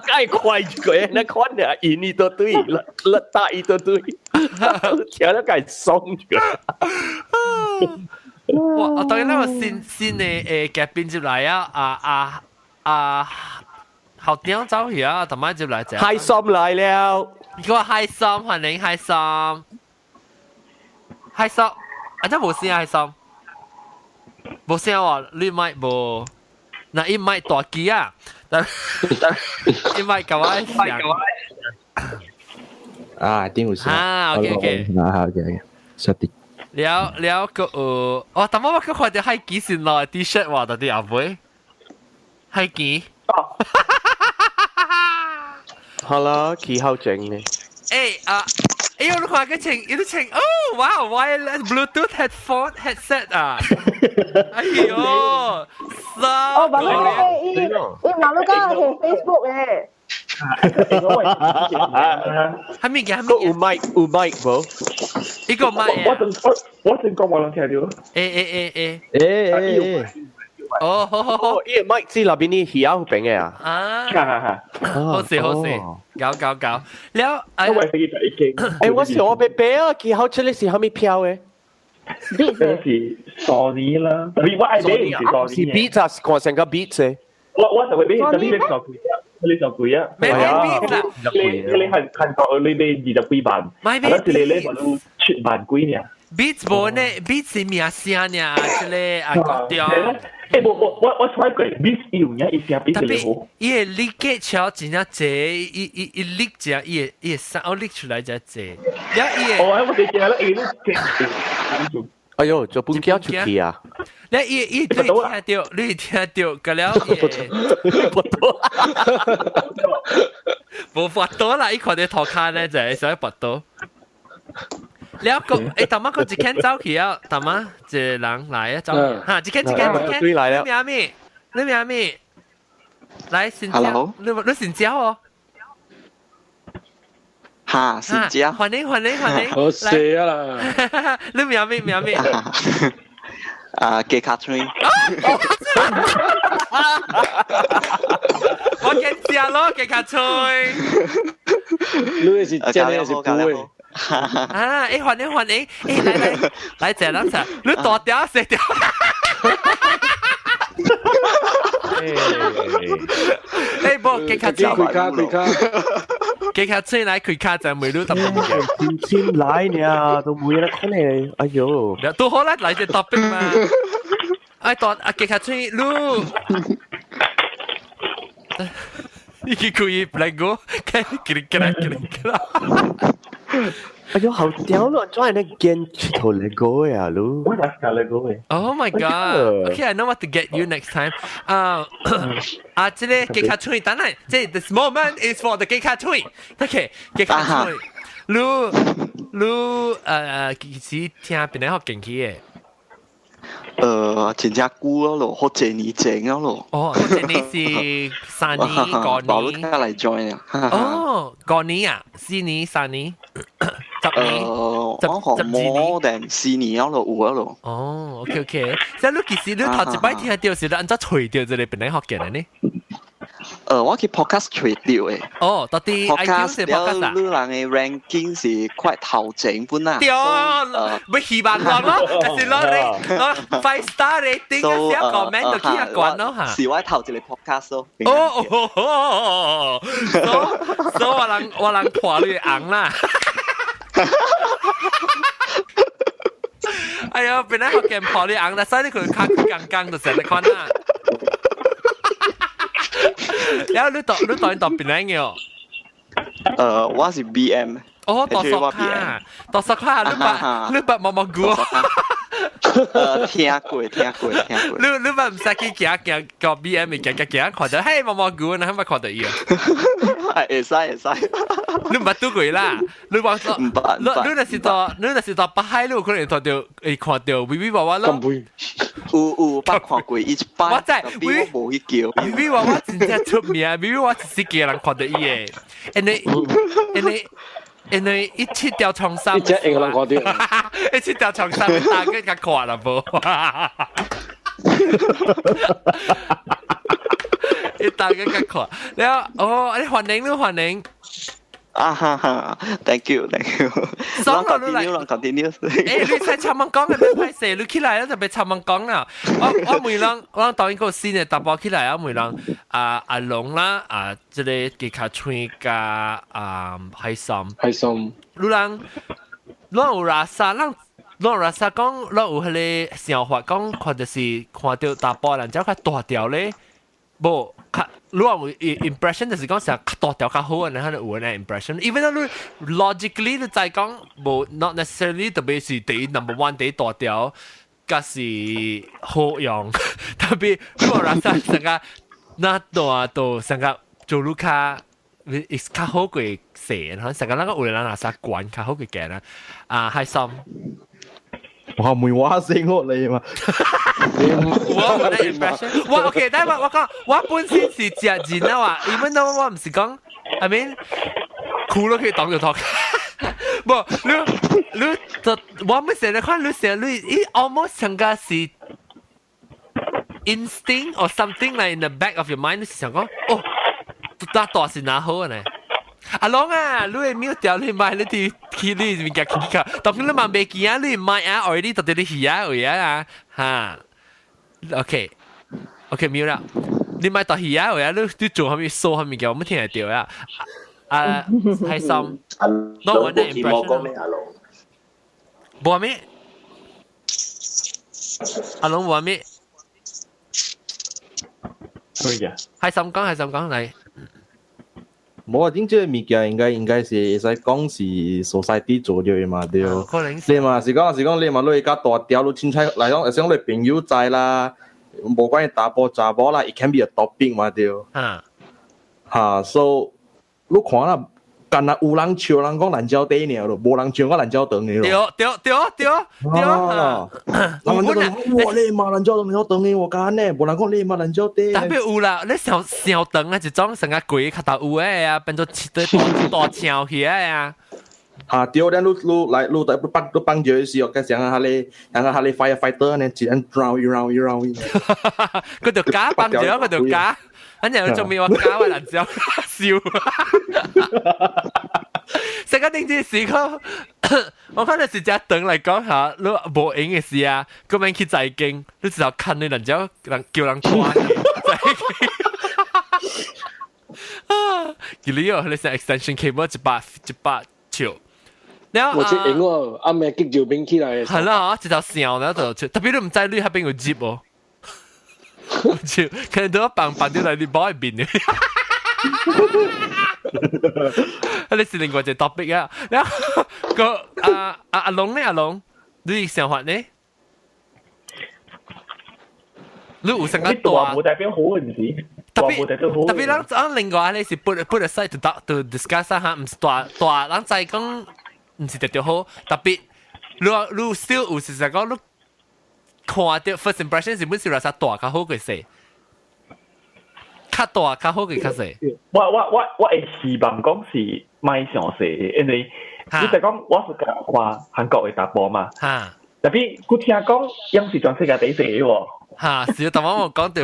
介快一個，那款啊，因伊都對，甩甩打伊都對，聽了介爽一個。哇！當然啦，新的嘉賓入來啊啊啊啊！校長走去啊，同埋入來者。開心來了，個開心，歡迎開心，開心，啊真無聲開心，無聲喎，你咪無，那伊咪大機啊，但伊咪甲我響。啊，點有聲？啊，OK OK，啊，OK OK，收啲。了了個哦，但我我看到海基先落 T-shirt 喎，到底阿妹，海基。好啦，氣候整呢。欸啊，欸，我看佢穿，伊都穿，哦，哇，wireless Bluetooth headphone headset 啊，哎呦，哦，馬路伊伊馬路講係 Facebook 嘅。係咩嘅？個有麥有麥無？呢個麥我正我我正講我能聽到。欸欸欸欸欸欸欸。哦，好好好，伊個麥是那邊啲耳仔邊嘅啊。啊，好事好事，搞搞搞，了，我為死就已經。欸，我是我白白啊，其好出嚟是蝦米票嘅？這是 Sony 啦，特別我愛買是 Sony。是 Beats 啊，是看成個 Beats 嘅。我就會買，特別買上貴啊，你上貴啊。買 Beats 啦，你韓韓國你買20幾萬，買啊，是你你都7萬幾呢。 Beats 無呢，Beats 是名聲呢，這個啊國中。欸，無無，我揣過，Beats 有影，伊聲比這個好。伊個力嘅超真正濟，伊伊伊力只，伊個聲我力出來只濟。了伊個。哦，我記得啦，伊個。哎呦，做半橋出去啊！你伊伊你聽到，你聽到，個了伊，跋倒，無跋倒啦！伊看到塗跤咧，就係想跋倒。了個，欸，頭媽個一間走去啊，頭媽一個人來啊，走哈，一間一間一間，對來了。你名咩？你名咩？來，新椒，你新椒哦。哈，新椒。歡迎歡迎歡迎。好死啊啦！你名咩名咩？啊，雞卡脆。我見食咯，雞卡脆。你是真的是不會？啊！欸，歡迎歡迎！欸，來來來，坐咱坐，你大條細條。欸，無雞卡脆，開卡開卡，雞卡脆來開卡就每路特別嘅。先來呢，都冇嘢可能。哎呦，都好啦，來隻 topic 嘛。哎，大啊雞卡脆，你，你去故意來個，開，給你給你給你。哎呦，好屌咯！怎樣你見佚佗 Lego 呀，你？我也是 Lego 嘅。 Oh my god! Okay, I know what to get you next time. 啊啊，這個雞卡吹，等下，這 this moment is for the 雞卡吹。OK，雞卡吹。你你幾時聽邊個學勁起嘅？真正久咯，好濟年前咯。哦，這年是3年、5年。我來 join 啊。哦，5年啊，4年、3年、10年，我學 more than 4年咯，有咯。哦，OK OK，即係你其實你頭一擺聽到時，你按怎揣著這個邊個學嘅呢？我去 podcast 揣著嘅。哦，到底 podcast 了，你人嘅 ranking 是快頭前本啊。對，欲希望講咯，但是攞你攞 5 star rating 啊，寫 comment 就去啊關咯嚇。是我頭一個 podcast 咯。哦哦，所以我人破你紅啦。哎呀，本來學見破你紅啦，所以你佢卡剛剛就成日看啦。然後你讀邊個嘅？我是 BM。哦，讀數卡，讀數卡，你捌毛毛菇？聽過，聽過，聽過。你捌毋使去行行個 BM 行行行，看著嘿毛毛菇，你係咪看著伊啊？會使會使。你毋捌拄過啦？你話毋捌。你若是到北海，你有可能看著會看著微微娃娃咯。有捌看過一擺。我知，我無去叫。微微娃娃真正出名，微微娃娃一時個人看著伊的，因為一七條長衫，一隻英人看著，一七條長衫打佢較看啦無，一打佢較看，了哦，你歡迎你歡迎。啊哈哈，thank you，thank you。爽咯，你來，continue。欸，你使插問講嘅，別歹勢，你起來了就別插問講啦。我問人，我當一個新的查埔起來，我問人啊阿龍啦，啊這個雞卡吹加啊海參，海參。你人，攏有垃圾，咱攏有垃圾講，攏有彼個想法講，看著是看著查埔人才較大條咧，無。你有 impression 就是講成較大條較好啊，你可能有呢 impression。Even though 你 logically 你再講無 not necessarily 特別是第一 number one 第一大條，較是好用。特別你話垃圾成個那大都成個做你較較好過細，可能成個咱個有人垃圾管較好過行啦。啊，開心。哇！唔會話聲我你嘛？我冇得 impression。我 OK，但係我講，我本身是食人啊話，even though 我唔是講，I mean，哭都可以當住托。無，你就我唔成日看你成日你，伊 almost 成個是 instinct or something like in the back of your mind，你是想講，哦，大大是哪好呢？阿龍啊，你會秒掉你買你啲去你物件去去，當你嘛袂記啊，你買啊，或你到底你去啊，位啊，哈，OK OK 秒啦，你買到魚啊，位啊，你做啥物數啥物件，我們聽會著啊，啊，開心，我我的 impression，無咩？阿龍無咩？可以啊，開心講，開心講嚟。無啊，頂這個物件應該是會使講是 society 做著的嘛，對。可能你嘛是講你嘛，你較大條，你凊彩來講，會使講你朋友知啦，無管伊查埔查某啦，it can be a topic 嘛，對。哈，so 你看啦，干焦有人笑人講蘭椒短爾咯，無人笑講蘭椒長的咯。對對對對對。人就講哇，你嘛蘭椒長，蘭椒長的，我講呢，無人講你嘛蘭椒短。特別有啦，你上上長啊，一種成個鬼較大有的啊，變做大大長起來啊。哈，對，咱你來你在放你放著的時候，佮像啊，彼個 firefighter 呢，一按 round round round。佢就加放著，佢就加。反正仲未話加我辣椒笑。成個頂這時候，我看你是只長來講下，你無閒的時啊，閣免去財經，你只要看你辣椒人叫人看。啊！佢你哦，你是 extension cable 100 100尺。我這用我暗暝激就變起來。係啦，一條線然後就特別你毋知你彼邊有接哦。就可能都要綁綁掉來你包入邊嘅。你是另外一個 topic 啊。然後個阿阿阿龍呢？阿龍，你想法呢？你有成個大無代表好唔是？特別特別，咱咱另外咧是 put aside to discuss 下，毋是大大，咱再講毋是特別好。特別你你 still 有事實講，你看到 first impression 是本是話啥大較好過細，較大較好過較細。我會希望講是莫傷細，因為你就講我是看韓國的查埔嘛。特別佢聽講，樣是全世界第一細喎。嚇，是，但我講對。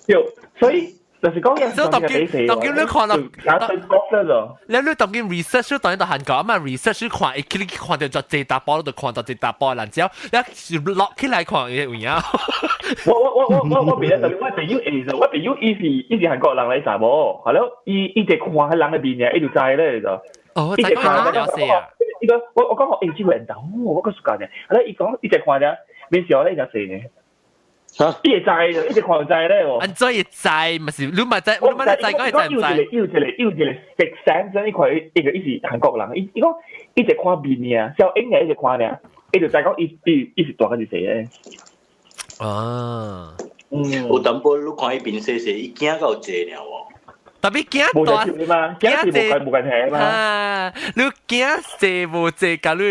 對，所以就是講，所以當今當今你看到，你當今 research 當到韓國啊嘛，research 看，一去看到就這查埔，就看到這查埔，然之後你落起來看有影。我別特別，我朋友會做，我朋友伊是韓國人來查無，係咯，伊就看彼人的面爾，伊就知咧就。哦，伊就看了解啊。伊講我講我這個人我個暑假呢，係咯，伊講伊就看咧，面小咧就細呢。嚇！伊會知，伊一看就知咧喎。按怎會知？毋是你嘛知，你嘛知講會知唔知？有一個 sixth sense，伊看伊個伊是韓國人，伊講伊一看面爾，小英嘅伊一看爾，伊就知講伊是大還是細嘅。啊，有淡薄你看伊面細細，伊囝夠濟爾喎。特別囝大，囝濟無關係嘛。啊，你囝細無濟，佮你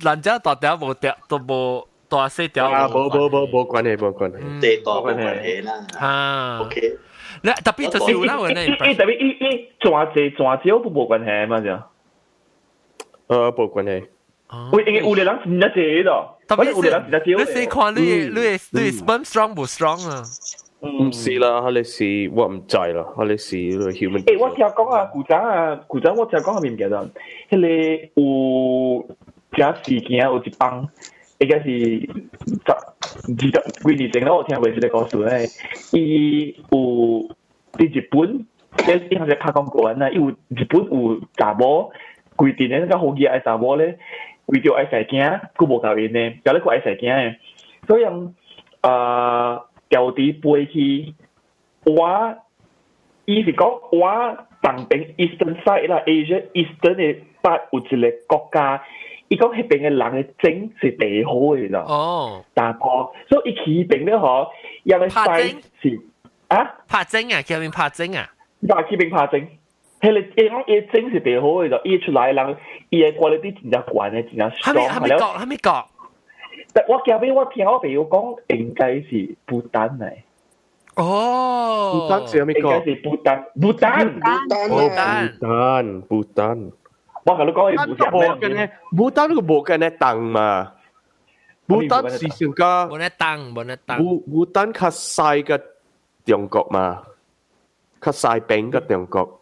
人家大條無條都無。大細條啊，無無無無關係，無關係，濟大無關係啦。啊，OK。你特別就是有那個呢，伊特別伊賺濟賺少都無關係嘛就。無關係。喂，因為有的人真正濟咯，特別有的人真正少。你是看你 sperm strong 無 strong 啊？唔是啦，佢哋是我唔知啦，佢哋是 human。我聽講啊，古早啊，古早我聽講係唔記得，彼個有一事件有一幫。應該是10、20幾年前我聽過這個故事咧。伊有佇日本，伊好像拍廣告安伊有日本有查某規定咧，較好額的查某咧，為著愛生囝，閣無夠𪜶咧，後咧閣愛生囝的，所以調佇飛去，我伊是講我東邊 Eastern side 啦，Asia Eastern 的 part 有一個國家。伊講彼邊的人的種是第好的啦。哦，查埔，所以伊去彼邊咧嗬，伊個 size 是啊，拍精啊，叫邊拍精啊？拍去邊拍精？彼個伊講伊種是第好的就伊出來人，伊的 quality 真正懸的，真正 strong。蝦米國？蝦米國？但我後尾我聽我朋友講，應該是不丹來。哦，不丹是蝦米國？應該是不丹，不丹，不丹，不丹。我共你講，伊無跟咧，不丹那個無跟咧凍嘛，不丹是上加無咧凍，無咧凍。不丹較細過中國嘛，較細邊過中國。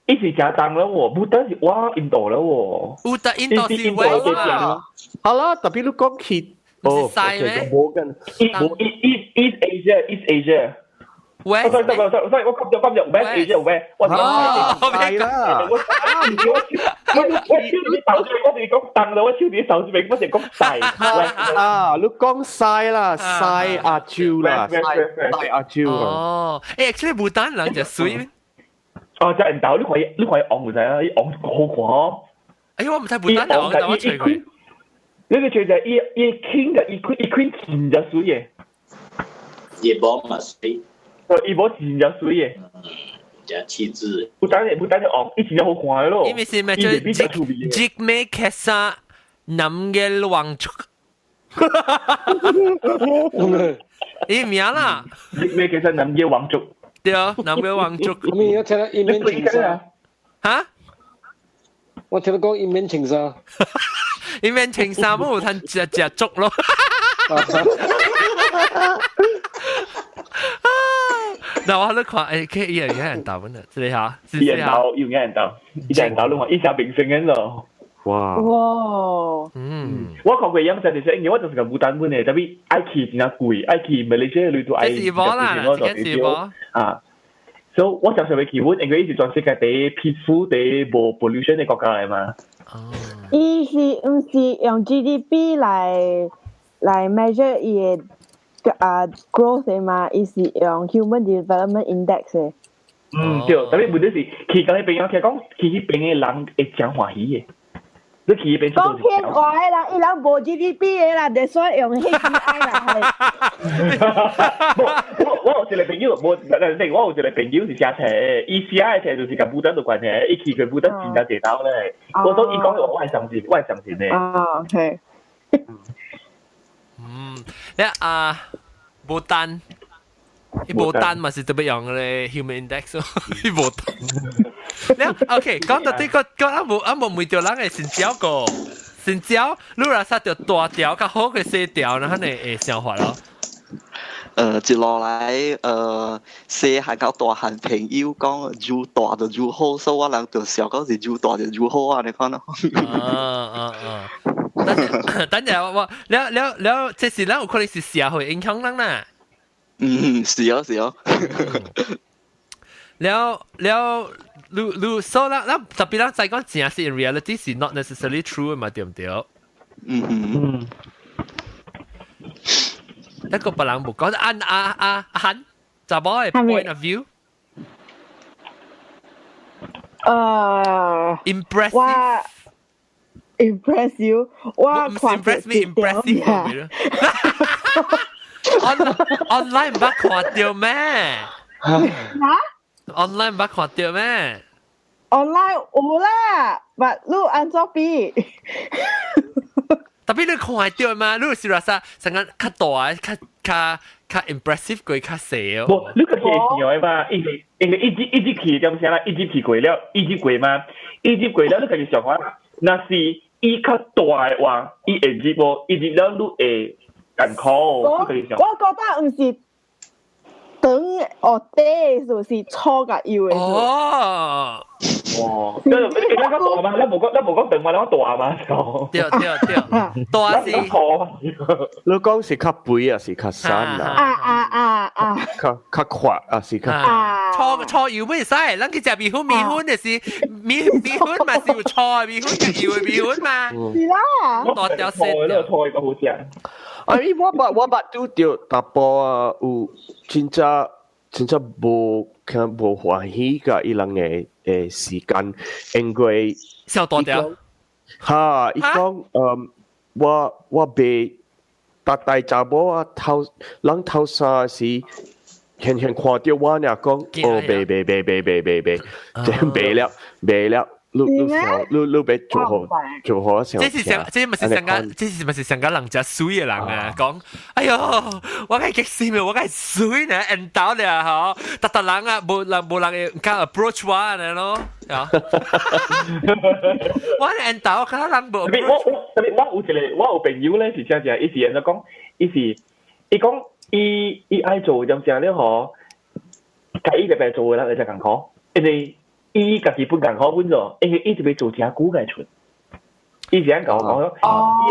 伊是誠凍了喎，不丹是哇印度了喎。不丹印度是威嘛？好啦，特別你講起，哦，無跟， East Asia, East Asia。 West， sorry sorry sorry，我講咗講咗 West Asia West，我係啦，我我我手指手指，我是講凍啦，我手指手指明，我是講細。啊，你講細啦，細亞洲啦，細亞洲。哦，actually 不丹人就媠。哦，就印度，你看伊紅就知啦，伊紅好看哦。哎，我毋知不丹人，我我揣過。你個揣就伊輕嘅，伊輕真正媠嘅。伊無嘛媠。伊無真正媠嘅。真氣質。不單不單哦，伊真正好看嘅咯。因為是咩？就 Jigme Khesar Namgyel Wangchuck。伊名啦。 Jigme Khesar Namgyel Wangchuck。對啊，Namgyel Wangchuck。我聽到一面情紗。嚇？我聽到講一面情紗。一面情紗冇通食食粥咯。嗱，我喺度看，佢伊有人答本啊，這裡嚇，伊人答，有人答，伊人答，你看伊是明星嘅咯。哇！哇！我看過樣真係，因為我就是個不丹本的，特別愛去真正貴，愛去馬來西亞旅途愛。這是無啦，這是無啊。所以我就想欲去阮，因為伊是全世界第一 peaceful、第一無 pollution 的國家來嘛。伊是毋是用 GDP 來 measure 伊的啊 growth 的嘛？伊是用 Human Development Index 的。嗯，對，特別問題是去到彼邊，其實講去彼邊的人會誠歡喜的。你去彼邊講騙話的啦，伊人無 GDP 的啦，就所以用 HDI 啦，係。我有一個朋友，無，我有一個朋友是寫冊，伊寫的冊就是佮不丹有關係，伊去過不丹真正濟兜咧。我說伊講的話，我會相信，我會相信的。啊，OK。嗯，你啊，不丹，伊不丹嘛是特別用咧 human index 咯，伊不丹。你 OK，講到這個，講啊無啊無問著人的成交個成交，你若殺著大條較好過細條，然後你會想法咯。接落來，細漢到大漢朋友講愈大就愈好，所以我人就想講是愈大就愈好啊！你看咯。啊啊啊！等陣我了了了，這是咱有可能是社會影響咱啦。嗯，是哦，是哦。了了，你你所以咱咱特別咱在講真是 in reality 是 not necessarily true 嘛，對毋對？嗯嗯嗯。一個別人無講，按阿阿阿漢，查某的 point of view。Impressive。我 impress you，我唔是 impress me impressive。 Online 毋捌看著咩？嚇？Online 毋捌看著咩？Online 有啦，但你按怎比？特別你看著嘛？你是話啥？成個較大、較較較 impressive 過較細哦。無，你個是想的嘛？因為因為一直一直去點聲啦，一直去過了，一直過嘛，一直過了，你家己想看，若是伊較大的話，伊會入無？伊入了，你會艱苦。我覺得毋是長哦短的數是粗佮幼的數。哦。哦，你你講大嘛？你無講你無講長嘛？你講大嘛？對對對，大是。你講是較肥啊，是較瘦啊？啊啊啊啊！較較闊啊，是較。粗粗幼袂使，咱去食麵粉，麵粉就是麵麵粉嘛是有粗的麵粉，佮幼的麵粉嘛。是啦。大條細條。粗的較好食。啊！伊我捌我捌拄著查埔啊，有真正真正無較無歡喜佮伊人的的時間，因為小大條。哈！伊講，嗯，我我袂逐大查某啊頭人頭衫時，現現看著我爾講，哦，袂袂袂袂袂袂袂，這袂了袂了。你你想你你欲做好做好想。這是上，這毋是上個，這是毋是上個人食媠的人啊？講，哎喲，我該激死咩？我該媠呢，緣投了吼，逐逐人啊，無人無人會敢 approach 我按呢咯。啊！我緣投，敢若人無。特別我我特別我有一個我有朋友咧，是真正，伊是按怎講？伊是伊講伊伊愛做點正了吼，共伊特別做的人會誠艱苦，因為。伊家己本艱苦本做，因為伊就欲做誠久才出。伊是按共我講，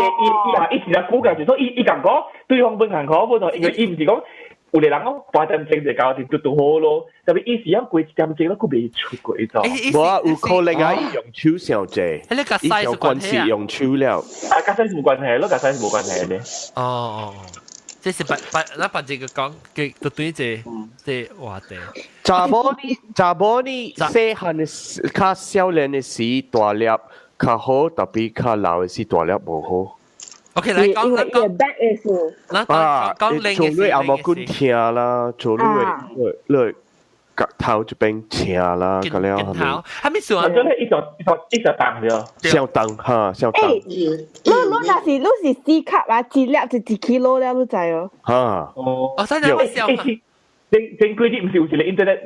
伊伊伊啊，伊是誠久才出，所以伊伊艱苦，對方本艱苦本做，因為伊毋是講有個人講半點鐘就交掂，就拄好咯。特別伊是按過一點鐘，閣未出過伊做。無啊，有可能啊，伊用手傷濟，伊有關係用手了。啊，佮 size 無關係咯，佮 size 無關係咧。哦哦。這是別別，咱別這個講，佢就對這這話題。查某呢，查某呢，細漢的時，較少年的時大粒較好，特別較老的時大粒無好。 OK，來講，來講。啊，做你阿毛骨疼啦，做你會你額頭這邊痛啦，個了係咪？係咪算？真係一條一條一條重了。傷重哈，傷重。欸，你你若是你是 C 級啊，一粒就一 kilo 了，你知哦？哈。哦。哦，真係會笑。前前幾日毋是有一個 internet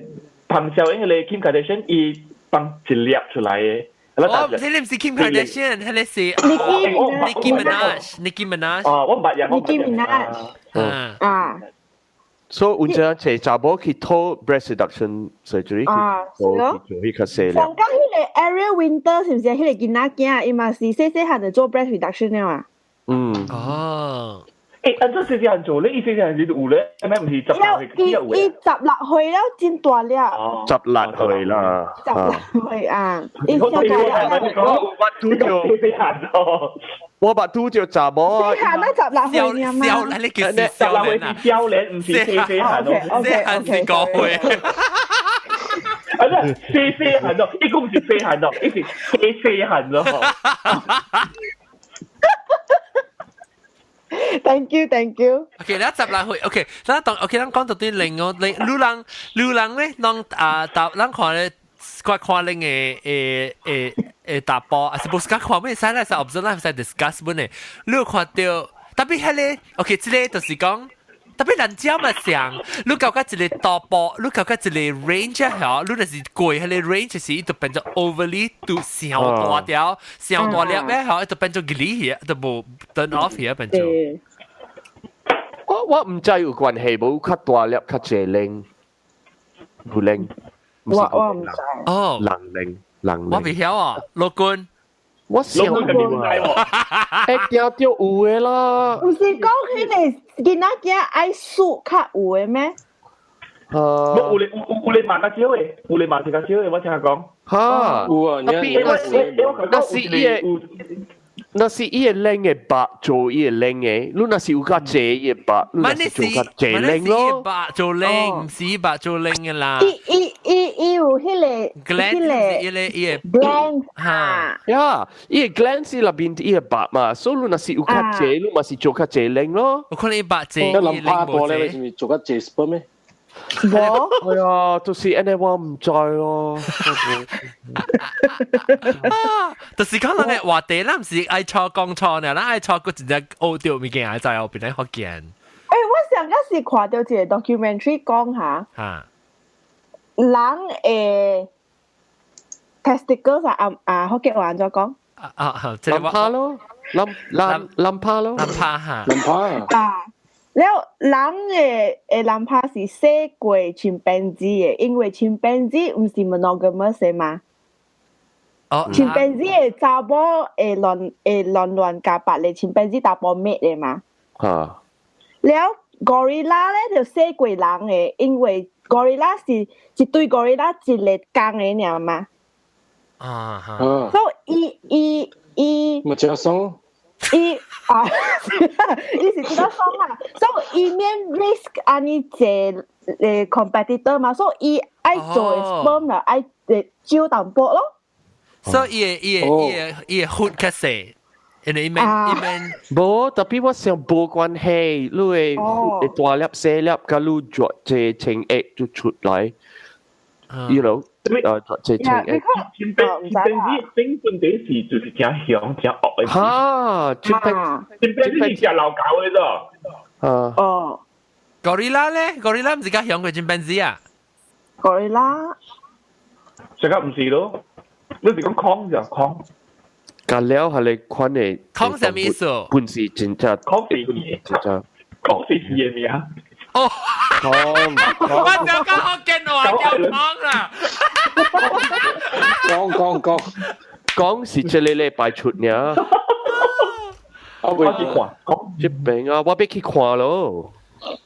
旁銷那個 Kim Kardashian 伊放一粒出來的。哦，這個毋是 Kim Kardashian，彼個是 Nicki Minaj，Nicki Minaj。哦，我毋捌呀， Nicki Minaj。啊。所以有陣時查某去討 breast reduction surgery 啊，去做去做彼較細粒。上講彼個 Ariel Winter 是毋是？彼個囡仔囝，伊嘛是細細漢就做 breast reduction 了啊。嗯。哦。欸，按怎細細漢做咧？伊細細漢時就有咧，咩毋是十六歲伊伊16歲了，真大粒。十六歲啦。十六歲啊！伊小我拄著我捌拄著查某啊。細漢那十六歲嘛？少年，你叫十六歲是少年，毋是細細漢哦。細漢是五歲。啊，細細漢咯，伊講毋是細漢咯，伊是細細漢咯。 Thank you, thank you. OK，你一集來去，OK，咱當 OK，咱講到啲另外另，女人女人咧，攏啊，答咱看咧，我看恁嘅誒誒誒答波，啊是無是講看咩使咧，是 observe 咧，是 discuss 本嘅，你有看到特別係咧，OK，這個就是講。特別人家嘛想，你感覺一個大波，你感覺一個 range 嚇，你就是過迄個 range 時，就變做 overly 都傷大條，傷大粒咩嚇，就變做吉利去，就無 turn off 去變做。我毋知有關係無，較大粒較濟零，有零。我毋知。哦。人零人。我未曉啊，羅君。我想過，會驚到有的啦。毋是講彼個囡仔囝愛數較有的咩？無有咧有有咧嘛較少的，有咧嘛是較少的，我聽佢講。哈，有啊，特別那是伊個，那是伊個零的白做伊個零的，你若是有較濟伊個白，你若是做較濟零咯。白做零，毋是白做零的啦。伊伊伊伊有彼個，彼個伊個伊個 gland 哈。呀，伊個 gland 是內邊伊個白嘛，所以你若是有較濟，你嘛是做較濟零咯。有可能伊白濟，一諗拍過咧，是咪做較濟 sperm 咩？無，係啊，就是按呢我毋知咯。就是講人嘅話題，咱毋是愛錯講錯呢，咱愛錯個真正學著物件，在後邊咧福建。欸，我上個是看著一個 documentary 講下，人的 testicles 啊啊，福建話按怎講？啊啊，卵拍咯，卵卵卵拍咯，卵拍哈，卵拍啊。了人的的卵拍是細過 chimpanzee 的，因為 chimpanzee 毋是 monogamous 的嘛。哦。 chimpanzee 的查某會亂會亂亂共別个 chimpanzee 查埔 mate 的嘛。哈。了 gorilla 咧就細過人的，因為 gorilla 是一對 gorilla 一個公的爾嘛。啊哈。所以伊伊伊。咪真爽。伊啊，伊是真爽啊，所以伊免 risk 按呢濟competitor 嘛，所以伊愛做 sperm 啦，愛少淡薄咯。所以伊會伊會伊會伊會血較細，因為伊免伊免。無，特別我想無關係，你會會大粒細粒，佮你做這清液就出來，you know。這清液。 chimpanzee 頂本底是就是誠凶誠惡的。哈，chimpanzee 是食老狗的啫。啊。哦。 Gorilla 咧，gorilla 毋是較凶過 chimpanzee 啊？Gorilla。這個毋是咯，你是講空就空。隔了係你款的。空啥物意思？本是真正。空是真正。空是伊的名。哦。空。我就講福建話叫空啦。講講講講是這個禮拜出呢。我未去看，講這邊啊，我欲去看咯。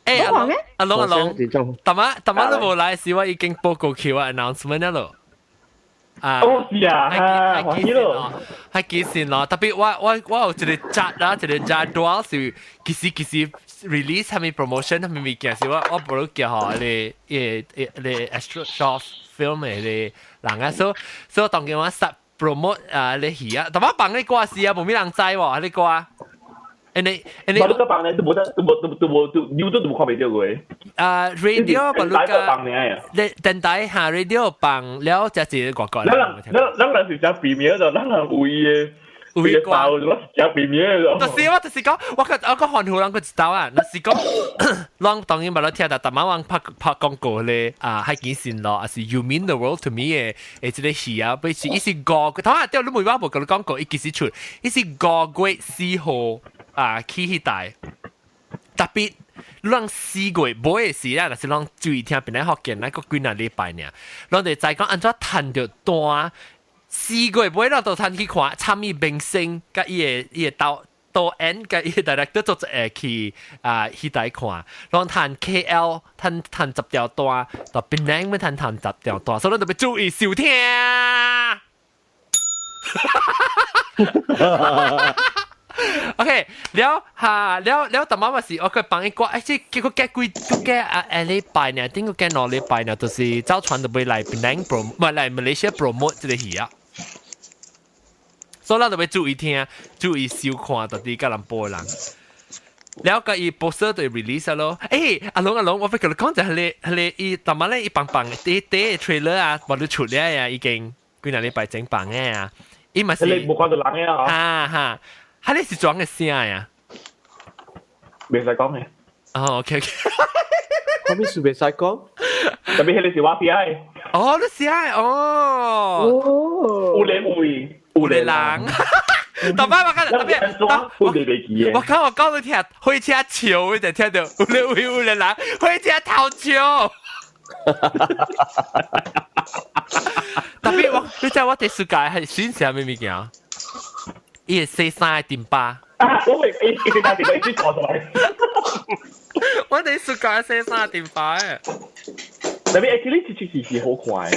欸，阿龍阿龍阿龍，逐擺逐擺你無來時，我已經報告去我 announcement 了。啊，哦是啊，係幾時咯？係幾時咯？特別我我我有一個節啦，一個節是幾時幾時 release 係咪 promotion 係咪物件？是我我無咧叫吼，你伊伊你 extra short film 的人啊，所所以當今我 start promote 啊，你戲啊，逐擺放你歌時啊，無咩人知喎，你歌。你你，無你個放咧都無得，都無都都無都 YouTube 都無看袂著過。啊，radio 無你個，你電台下 radio 放了，才是外國。咱人咱咱人是誠避免的，咱人有伊的。有伊歌，我是誠避免的。就是我就是講，我個我個歡呼人個知道啊，若是講，攏當然捌咧聽到，逐擺我拍拍廣告咧啊，海景線咯，還是 You Mean the World to Me 的的這個戲啊，不是伊是五，頭下掉你問我無共你講過，伊幾時出？伊是5月4號啊，去彼台，特別咱4月尾的時啦，若是咱注意聽邊咧福建，咱閣幾若禮拜爾，咱就知講按怎趁著單。4月尾咱就趁去看參與明星，佮伊的伊的導導演佮伊的 director 做一個去啊彼台看，攏趁 KL 趁趁10條單，到檳城欲趁趁十條單，所以咱特別注意收聽。OK，了哈了了，大媽嘛是我佢幫伊掛，哎，這結果隔幾個啊下禮拜呢，頂個隔2禮拜呢，就是走傳就會來檳城 promote，唔係來馬來西亞 promote 這個戲啊。所以咱就要注意聽，注意收看，到底佮人播人。了個伊 poster 就 release 咯。欸，阿龍阿龍，我欲佮你講就係你係你伊，逐擺咧伊放放第第 trailer 啊，無就出了呀，已經幾若禮拜前放的啊。伊嘛是。你無看到人的啊？哈哈，哈你是裝的聲呀？袂使講的。哦，OK OK。啥物事袂使講？特別彼個是我寫的。哦，你寫的哦。哦。有咧位，有咧人。逐擺我講特別，我袂記的。我講我講到聽火車笑，我就聽到有咧位有咧人，火車頭笑。特別我，你知我第世界係選啥物物件？伊會洗衫的電巴。我會一一直打電話一直坐出來。我第世界洗衫的電巴誒。特別 actually 這出戲是好看的。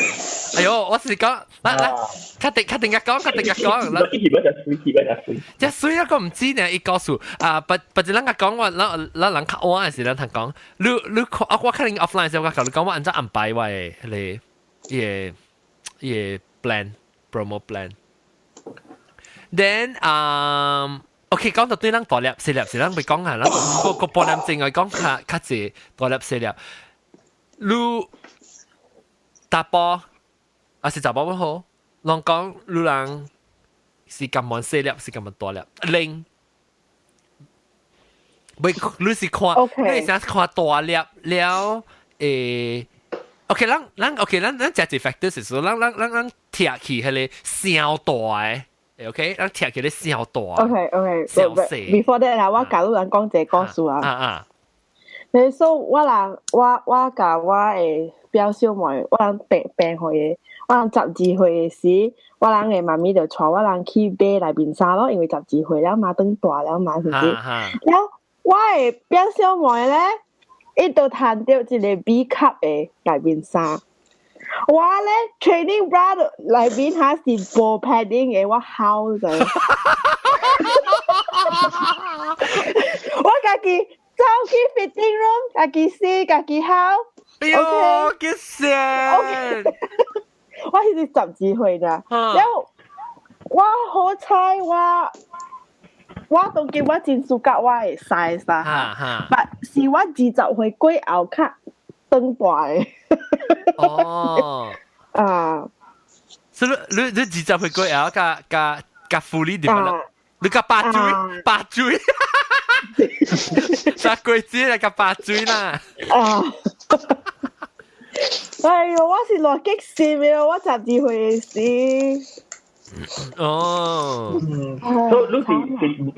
哎喲，我是講，來來，確定確定甲講，確定甲講。一戲要食水，戲要食水。這水我唔知呢，伊告訴啊，不不是咱甲講我，咱咱人較晚的時，咱通講，你你看啊，我可能 offline 時，我共你講我按怎安排我的彼个伊个伊個 plan promo plan。Then OK 講到對咱大粒細粒是咱袂講啊，咱個個半點鐘來講較較濟大粒細粒。你查埔還是查某要好，攏講你人是甘願細粒，是甘願大粒，零。袂，你是看，你是想看大粒了？欸，OK，咱咱 OK，咱咱食一 factor 是說，咱咱咱咱貼去彼个小大的，OK，咱貼去咧小大。 OK OK。小細。 Before that 啦，我共你人講一個故事啊。啊啊。你說我人我我共我的表小妹，我人病病歲的，我人12歲的時，我人的媽咪就帶我人去買內面衫咯，因為十二歲了嘛，長大了嘛，是毋是？了我的表小妹咧，伊就趁著一个 B cup 的內面衫。我咧 training bra 內面哈是無 padding 的，我睺者。我家己走去 fitting room，家己試，家己睺。哎喲，幾羨！我彼時12歲咋，了我好彩我我當今我真 suka 我的 size 啦，但是我20歲過後較長大的。哦。啊。所以你你二十歲過後，佮佮佮 fully develop，你佮八水八水，啥鬼子來佮八水啦？啊。哎喲，我是偌激心的，我十二歲時。哦。所以你是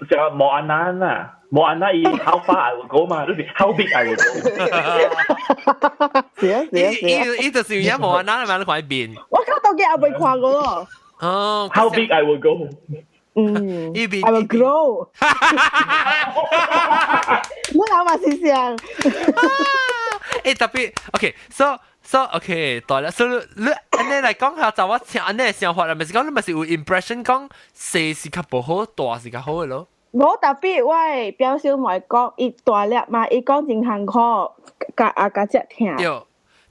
是像莫安娜啦，莫安娜伊 how far I will go 嘛，你是 how big I will go。是啊是啊是啊。伊伊就是有影莫安娜嘛，你看伊面。我靠，到今也未看過咯。哦。 How big I will go？嗯。伊面。 I will grow。我諗嘛是想。欸，特別，OK，so OK，對啦，所以你按呢來講下，就我聽按呢的想法啦，毋是講你毋是有 impression 講細是較無好，大是較好的咯。無特別，我的表小妹講伊大粒嘛，伊講真艱苦，共啊共只疼。對，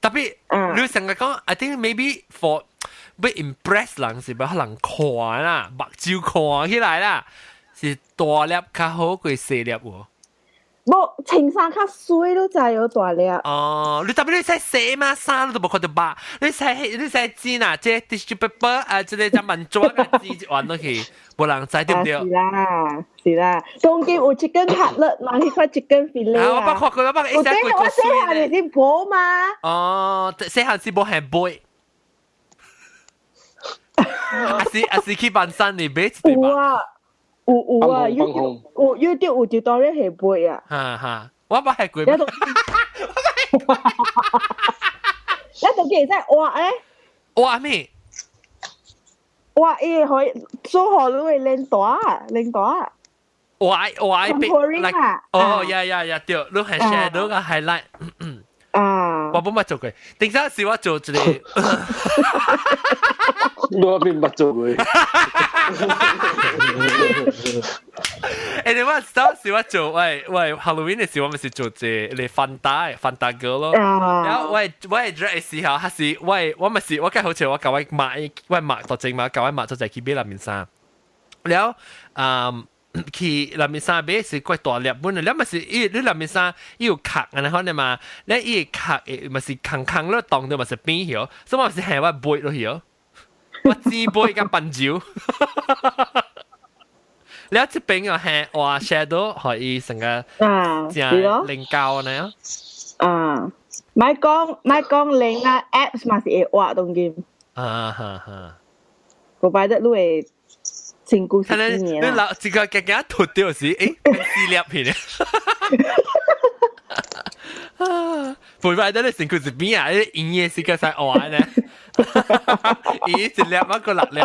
特別你成日講，I think maybe for 欲 impress 人是欲人看啦，目睭看起來啦，是大粒較好過細粒喎。無穿衫較媠，你知有大粒。哦，你特別你使洗嘛，衫你都無看著肉，你使你使剪啊，這 tissue paper 啊，這个隻萬紙啊，剪完落去，無人知對毋對？是啦，是啦，當今有 chicken cutlet 嘛，彼塊 chicken fillet 啊，我捌看過，我捌一隻過我細漢是無嘛。哦，細漢是無係買。還是還是去板山裡買一有啊。有有啊，YouTube 有 YouTube 有 tutorial 係買啊。哈哈，我捌係過。你都記會使挖咧？挖咩？挖伊可以做好你會練大練大。挖挖變，哦 yeah yeah yeah，對，你係 share 你個 highlight。啊！我冇捌做過，頂下是我做一個。我邊捌做過。欸，我當時我做喂喂 Halloween 嘅時，我咪是做這你翻打翻打歌咯。然後我 drag 嘅時候，還是我咪是我計好似我教我媽我媽到正嘛，教我媽做就去買內面衫。了去內面衫買是怪大粒本的，了咪是伊你內面衫伊有殼按呢款的嘛，咧伊殼咪是空空咯，當到咪是扁曉，所以我是係我背落去哦，我只背甲笨蕉。了這邊又係畫 shadow 可以成個啊，正靈膠呢。啊，咪講咪講靈啊，apps 嘛是會畫當今。啊哈哈。我擺得你會身軀是你老這個夾夾脫掉時，誒，四粒片啊！不擺得你身軀是邊啊？你圓嘅是個使畫呢？圓一粒，一個六粒。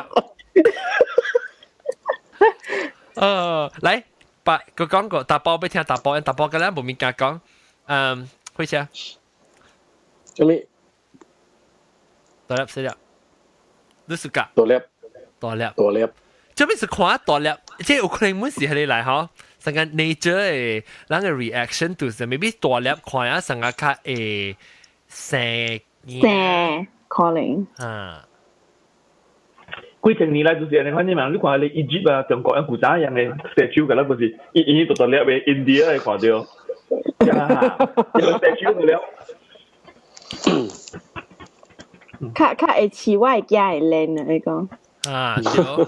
來，把個講過，大包欲聽大包，大包個咱無物件講。嗯，開始。啥物？大粒細粒，你是㗎？大粒，大粒，大粒。這邊是看大粒，這有可能本是係你來嗬，成個 nature 的咱個 reaction 就是 maybe 大粒看啊，成個較會生生可能。啊。幾千年來就是按呢款嘛，你看你 Egypt 啊，中國人古早樣的 statue 個，咱不是伊伊大大粒的 India 會看到，呀，一個 statue 個了。較較會似我的囝的臉啊，你講。啊，對。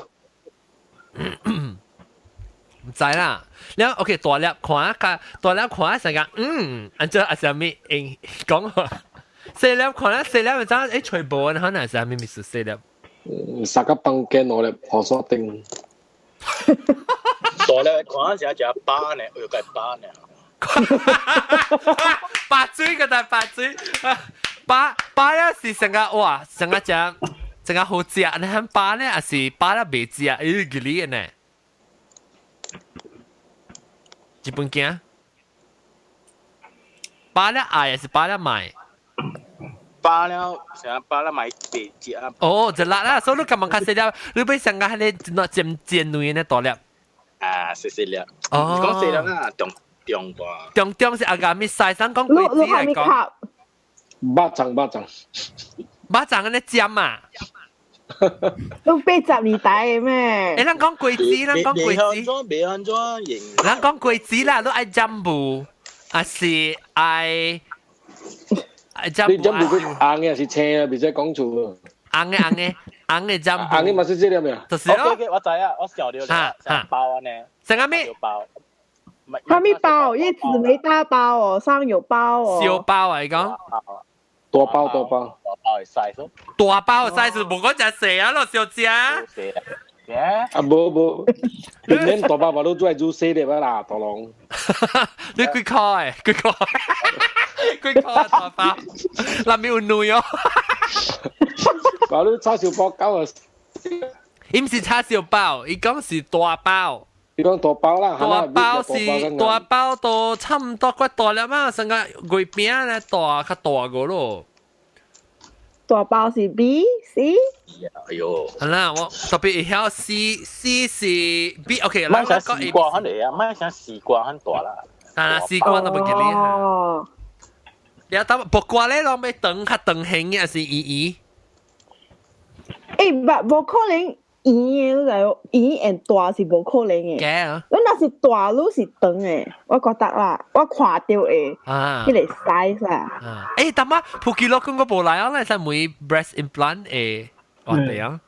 毋知啦，了 OK 大粒看較大粒看成個嗯，按怎啊啥物用講話，細粒看啦細粒咪知誒吹無可能是啥物意思細粒。三個房間兩粒黃山頂。大粒看成食飽呢，又該飽呢。白水個大白水，飽飽了是成個哇，成個食成個好食，你看飽呢，還是飽了袂食，哎，吉利呢？日本囝，飽了愛還是飽了買？飽了，成飽了買袂食啊！哦，就辣啦，所以你感覺較細粒，你欲上個彼个那尖尖類的大粒。啊，細細粒。哦。講細粒啦，中中啩。中中是阿個咪細，想講果子來講。肉粽肉粽。肉粽按呢尖啊！都80年代的咩？欸，咱講果子，咱講果子。袂按怎用。咱講果子啦，你愛占布，還是愛？你占布佢紅的還是青的？袂使講錯。紅的紅的紅的占布。紅的嘛是這粒咩？就是咯。 OK，我知啊，我曉得了。包按呢。啥物？包。啥物包？伊紫莓大包哦，上有包哦。小包啊，伊講。大包大包。大包的 size。大包的 size 無講誠細啊咯，小姐。啊無無，明年大包嘛，你做來煮細粒啊啦，大龍。你幾塊？幾塊？幾塊大包？內面有卵哦。把你叉燒包搞啊！伊毋是叉燒包，伊講是大包。伊講大包啦，大包是大包都差唔多怪大粒嘛，成個月餅咧大較大個咯。大包是 B C。哎喲，好啦，我特別會曉 C C 是 B，OK，買啥西瓜很嚟啊，買啥西瓜很大啦。啊，西瓜都袂記得。哦。你啊，但木瓜咧，攏欲長較長形嘅，還是圓圓？欸，無無可能圓的，你知圓和大是無可能的。假啊！你若是大，你是長的，我覺得啦，我看到的，啊，彼個 size 啦。啊，欸，但嘛，普吉洛講過無來啊，咱使問 breast implant 的話題啊。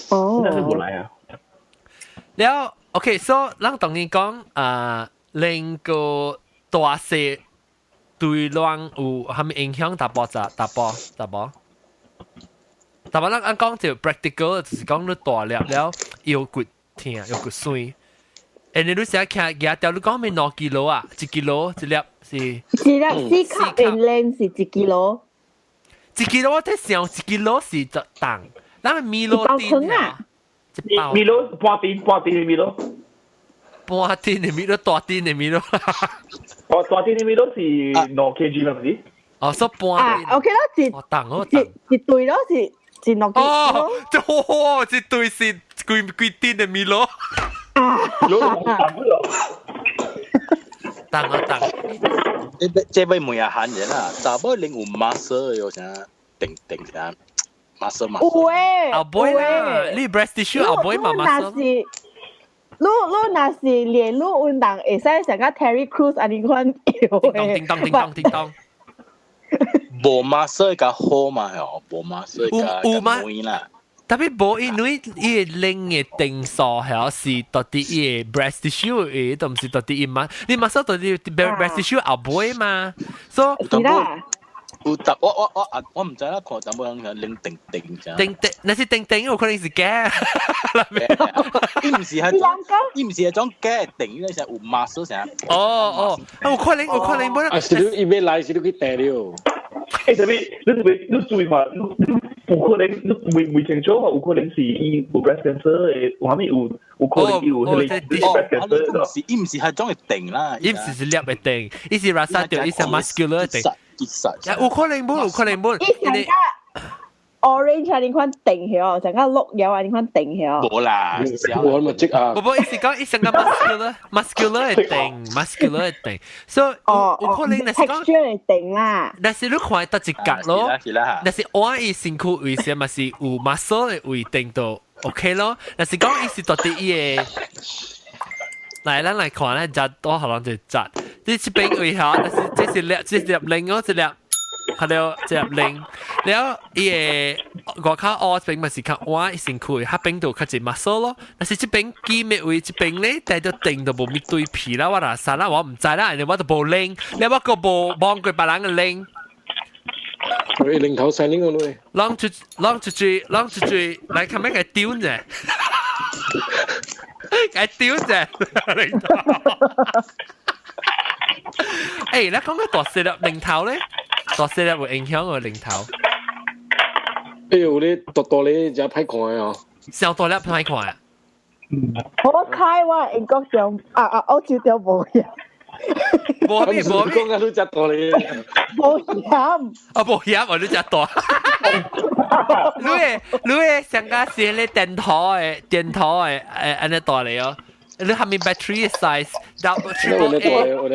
哦。那是無來啊。了，OK，so 咱當然講啊，兩個大細對咱有啥物影響？淡薄仔，淡薄，淡薄。但係咱按講就 practical，就是講你大粒了腰骨疼，腰骨酸。欸，你你成日徛舉掉，你講咩2 kilo 啊？1 kilo 一粒是？一粒四卡的量是1 kilo。 1 kilo 我睇想1 kilo 是一重，咱米羅丁啊？一包。米羅半斤半斤的米羅。半斤的米羅，大斤的米羅。哦，大斤的米羅是2 kg 嘛，毋是？哦，說半。啊，OK 啦，一重哦，一對咯是一兩 哦，哇，一對是幾幾斤的米羅？啊！等啊等。這這要問下韓人啦，查某拎有 muscle 有啥定定啥 muscle 有誒，後背啦，你 breast tissue 後背嘛 muscle。你你若是練你運動，會使成個 Terry Crews 按呢款搖的。叮當叮當叮當。無 muscle 較好嘛，吼，無 muscle 較有嗎？啦。特別無因為伊個拎嘅定數係是到底伊個 breast tissue 嘅，都毋是到底伊嘛，你 muscle 到底 breast tissue 後背嘛，所以有特我我我啊我毋知啦，看查某人拎定定啥。定定，那是定定有可能是假。伊毋是係種，伊毋是係種假定，伊係有 muscle 啥。哦哦，有可能有可能，啊是你伊欲來是你去訂了。欸，啥物？你特別你注意看，你有可能你未未清楚，有可能是伊有 breast cancer 的，有啥物有有可能有彼個 breast cancer。是伊毋是彼種的定啦，伊毋是是粒的定，伊是拉薩掉，伊是 muscular 定。有可能無，有可能無。伊成個 orange 啊，呢款定起，成個綠油啊，呢款定起。無啦，我咪即啊。無無，伊是講伊成個 muscular muscular 的定，muscular 的定，所以有可能若是講 texture 的定啦。若是你看佗一角咯，若是換伊身軀位時嘛是有 muscle 的位定就 OK 咯。若是講伊是到底伊的，來咱來看咧，隻多可能就隻，這這邊位嚇，但是這是粒這是粒零哦，這粒。係了，這粒零，了伊個外口烏邊嘛是較換身軀，彼邊就較濟 muscle 咯。但是這邊肌的位，這邊咧，帶著定就無咪對皮啦，我若啥啦，我毋知啦，因為我都無拎，了我閣無望過別人的拎。佢零頭細拎個女。攏出攏出去，攏出去，來看咩個丟啫？個丟啫，零頭。欸，你講個大細粒零頭咧？大細粒會影響個零頭。哎呦，你大大粒真歹看哦。小大粒歹看啊。好彩我英國中啊啊澳洲中無鹽。無咩無咩，講啊，你食大粒。無鹽。啊無鹽，我你食大。你會你會上個是咧電頭的電頭的誒，按呢大粒哦。你下面 battery size double triple A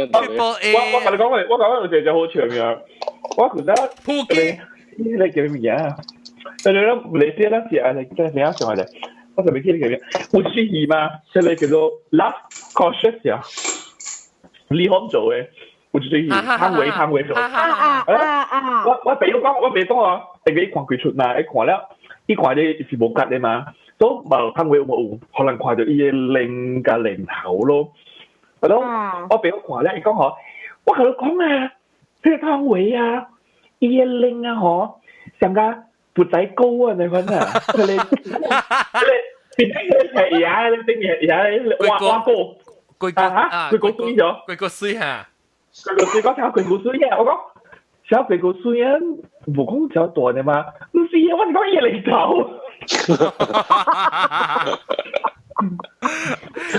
triple A。我我共你講，我講有一個好笑嘅，我覺得普吉，呢個叫咩名啊？但係咧，你知啦，是啊，你真係名上嚟，我就未記得叫咩。有出戲嘛？這個叫做 Love Cautious 啊，李康做嘅，有出戲，湯唯湯唯做。啊啊啊啊！我我朋友講，我朋友講啊，特別看佢出嘛，一看了，伊看咧是無吉的嘛。都無湯唯有可能看著伊的臉佮臉頭咯。係咯，我朋友看了，伊講吼，我共你講啊，彼個湯唯啊，伊的臉啊吼，像個缽仔糕啊，你看啊，彼個彼個邊個係牙，邊個牙挖挖過，貴過啊，貴過水咗，貴過水嚇，貴過水，講聽貴過水啊，我講小貴過水啊，無講較大的嘛，毋是啊，我是講伊的臉頭。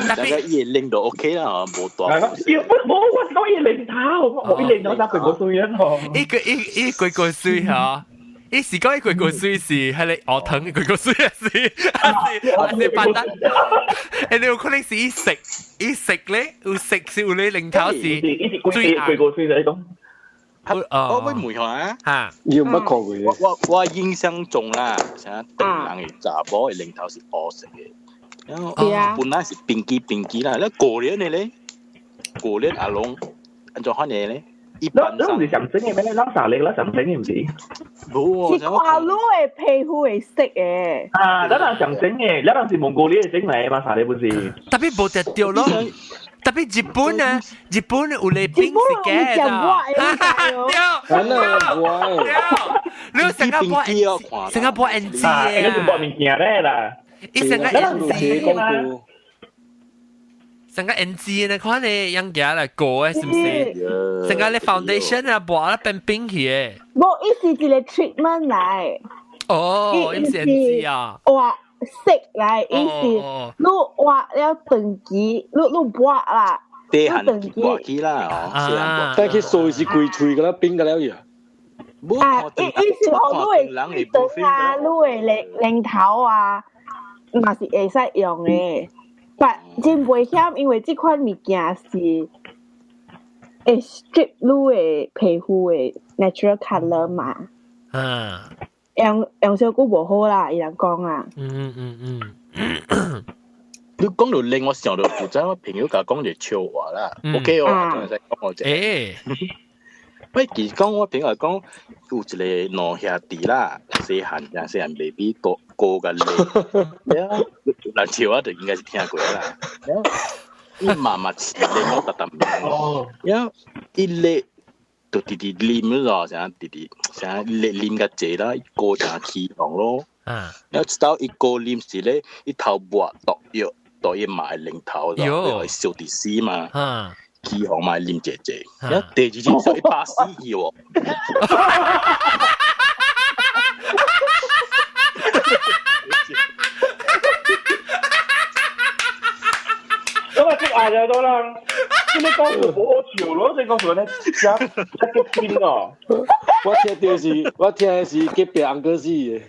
特別伊拎就 OK 啦，無大。伊無我是講伊領頭，我伊領頭才貴過水啊！伊個伊伊貴過水嚇，伊是講伊貴過水是彼個學堂貴過水還是還是還是簡單？欸，你有可能是伊食伊食咧，有食是有咧領頭是最貴過水就係講。我會問下啊，嚇，你有捌看過？我我我印象中啦，啥定人的查某的領頭是烏色的，然後本來是平機平機啦，你過年的咧，過年阿龍按怎款的咧？一般上是上整的咩？咱啥咧？咱上整的毋是？無是看你的皮膚的色的。啊，咱人上整的，咱人是蒙古里的整來嘛？啥咧不是？特別無得著咯。特別日本啊，日本有咧冰是假的。對，對，你有新加坡，新加坡 NG 啊，你是播物件咧啦。伊成個 NG 成個 NG 呢款咧，樣嘢來過的，是毋是？成個咧 foundation 啊，抹咧變冰去的。無，伊是一個 treatment 來。哦，伊是 NG 啊。哇！色來，伊是你畫了長期，你你抹啦，你長期抹起啦，啊，但佢掃是規喙個啦，冰個了去。啊，伊伊是予你的長啊，你的領領頭啊，嘛是會使用的。但真危險，因為這款物件是會 strip 你的皮膚的 natural colour 嘛。用用小久無好啦，伊人講啊。你講到令我想到古早我朋友共講一個笑話啦。OK 哦，真係講我者。喂，其實講我朋友講有一個兩兄弟啦，細漢細細漢 baby 多高個咧，人笑話就應該是聽過啦。伊媽媽飼咧我特特哦，然後伊咧就直直啉咯，成直直成咧啉較濟啦，高成起床咯。然後直到伊高啉時咧，伊頭抹毒藥到伊媽的領頭，就會燒直死嘛。起床嘛啉濟濟，然後第二日就伊巴死去喎。咁啊，即下就到啦。你講無好笑咯，你講說咧，食食結冰哦。我聽到是，我聽的是隔壁翁哥死的。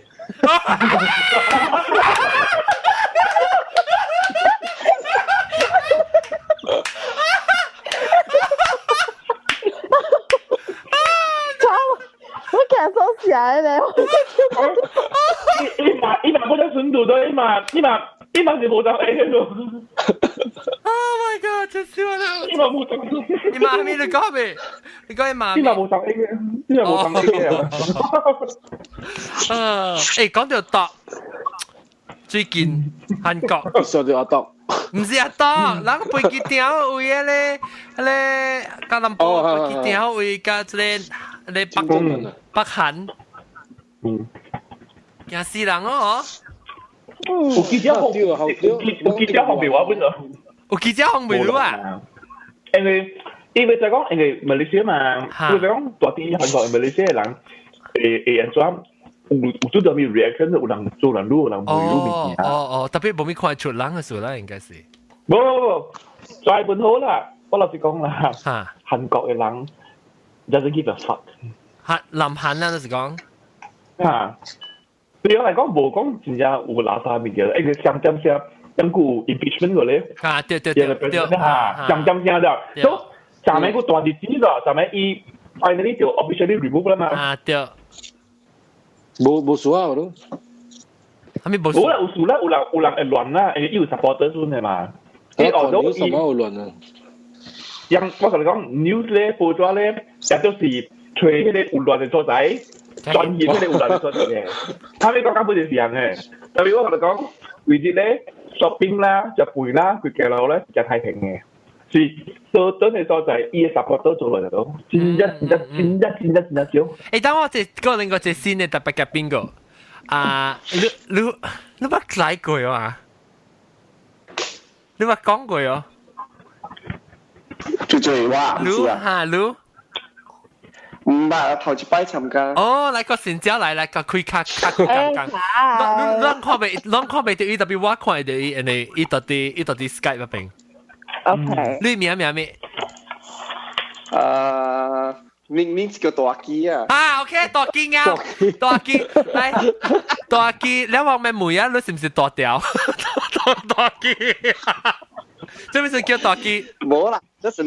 我其實想寫咧，伊嘛伊嘛無得純度對，伊嘛伊嘛伊嘛是無得 A 咯。 Oh my god！真笑啦！伊嘛無得，伊嘛咩？你講咩？你講伊嘛？伊嘛無得 A 嘅，伊嘛無得 A 嘅。啊！誒，講到毒，最近韓國上到阿毒，唔是阿毒，人飛機場位嘅咧，咧吉隆坡飛機場位甲這個咧北北韓，驚死人哦！有記者訪有記者訪問我本咗，有記者訪問你啊？因為因為就講因為馬來西亞嘛，就講大啲韓國馬來西亞人會會按怎有有做到咩 reaction，有人做人擼，有人袂擼物件。哦哦，特別無咪看出人嘅事啦，應該是。無無無，再本好啦，我老實講啦，韓國嘅人 doesn't give a fuck。韓南韓啦，就是講。啊。對我嚟講，無講真正有垃圾物件，因為上點聲，點久 impeachment 個咧，啊對對對對，嚇，上點聲了，所以上面個大日子咗，上面伊 finally 就 officially remove 啦嘛。啊對，無無事啊，咯，係咪無？無啦，有事啦，有人有人會亂啦，因為伊有 supporter 先的嘛。伊學到什麼有亂啊？像我同你講 news 咧，報紙咧，也都是揣彼個有亂的所在。專業嗰啲有人做嘅，他們國家本是樣嘅。特別我同你講，為咗咧 shopping 啦、食飯啦、佢街路咧，食太平嘅，是所等嘅所在，伊嘅 support 都做落嚟到，真正真正真正真正真正少。誒，等我這個另個這新嘅特別嘅邊個？啊，你你你捌來過啊？你捌講過哦？最最我你嚇你。唔捌，頭一擺參加。哦，來個新招來來個開卡卡個剛剛。咱看袂，咱看袂到伊，特別我看到伊，因為伊到底伊到底 Skype 嗰邊。 OK。你名名咩？啊，明明叫大機啊。啊，OK，大機啊，大機，來，大機，你話咩妹啊？你是唔是大條？大機。這邊是叫大機。冇啦，這是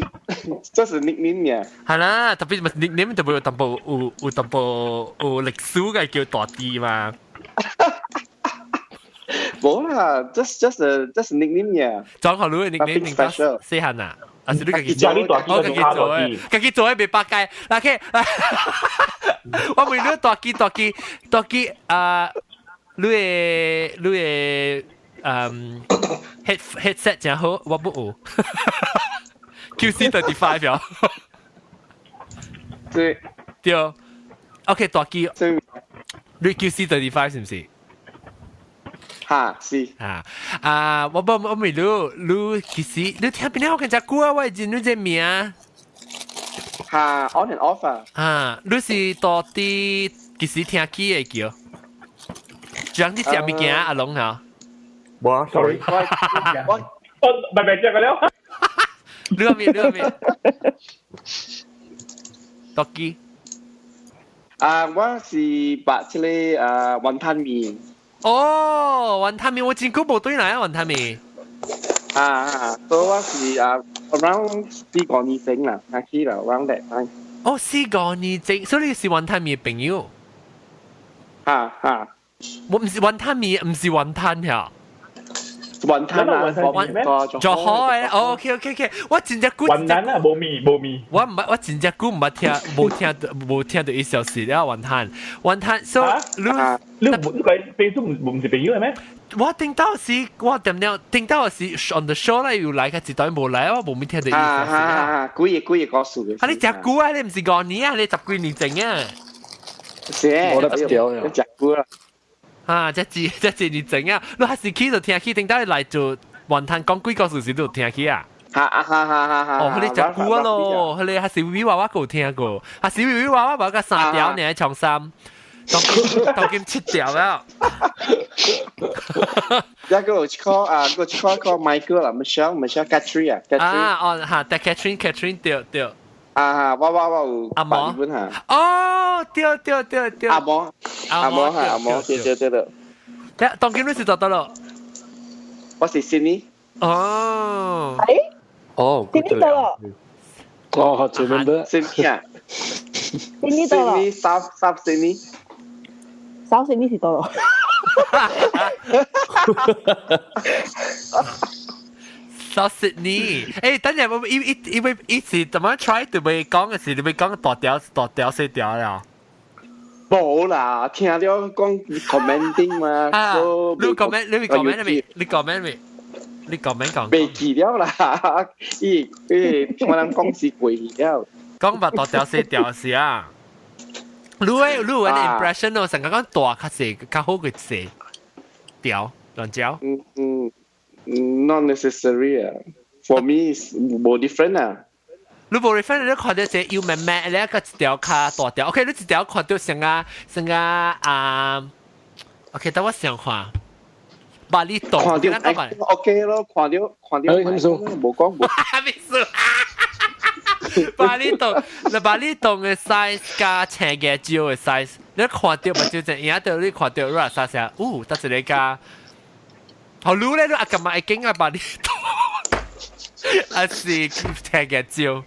這是 nickname 嘅。係啦，特別咪 nickname 特別有淡薄有有淡薄有歷史嘅叫大機嘛。冇啦，just just a just nickname 嘅。裝好你嘅 nickname special。細漢啊，還是你自己做？我自己做嘅，自己做嘅袂百計。OK，我問你大機大機大機啊，你嘅你嘅嗯 head headset 真好，我不有。QC35 喲。對。對。OK，大機。你 QC35 是唔是？哈，是。啊啊！我我我未你你其實你聽邊個我講久啊？我認你這名。哈，on and off 啊。啊，你是到底幾時聽起的叫？將你食物件阿龍嚇。冇，sorry。我我明明食過了。你嗰邊你嗰邊。多機。啊，我是白這個啊雲吞麵。哦，雲吞麵我真久無對來啊，雲吞麵。啊啊，所以我是啊 around 4個年前啦，開始啦，around that time。哦，4個年前，所以你是雲吞麵朋友。哈哈，我唔是雲吞麵，唔是雲吞呀。雲吞啊，做好嘅，OK OK OK，我真正估雲吞啊，無麵無麵。我唔捌，我真正估唔捌聽，無聽到無聽到伊消息了雲吞，雲吞，所以你你你個朋友唔是朋友係咩？我聽到是，我點了，聽到是 on the show 咧，有來個一段無來，我無沒聽到伊消息啊。幾個幾個故事嘅。啊，你食久啊？你唔是5年啊？你十幾年前啊？是，我得掉呀。食久啦。啊，這幾這幾年前啊，你還是去就聽起，聽到來做雲吞講幾個事時都聽起啊。哈哈哈哈哈！哦，佢哋食久啊咯，佢哋還是威娃娃有聽過，還是威娃娃無個三條呢，長衫，當今當今七條了。一個有一個啊，個一個個 Michael 啦，Michelle Michelle Catherine 啊，啊哦哈，但 Catherine Catherine 對對。啊我我我有阿毛本嚇。哦，對對對對。阿毛阿毛嚇阿毛，對對對對。當今你是做到咯？我是 Sydney。哦。誒？哦， Sydney 到咯。哦，做咩的？Sydney 啊。 Sydney 到咯。 Sydney South South Sydney。 South Sydney 是到咯。 South Sydney，誒，等陣我一一因為一時怎麼 try 就未講嘅時，你未講大條大條細條啦。冇啦，聽了講 commenting 嘛。啊，你 comment 你 comment 未？你 comment 未？你 comment 講。未記了啦，伊伊我諗講是過去了。講白大條細條是啊。你嘅你嘅 impression 哦，成個講大較細較好過細條亂條。嗯嗯。Not necessary 啊，for me is 無 different 啊。你無 different，你看到這又慢慢，你一個一條較大條，OK，你一條看到成啊成啊啊，OK，等我想看，把你懂，看到 OK 咯，看到看到，哎，咁數，無講無，咩數？把你懂，你把你懂嘅 size 加青嘅蕉嘅 size，你看到咪就正，而家到你看到，你話啥啥？哦，得一個加。好，你咧，你阿今日會經啊，把你啊是聽嘅招。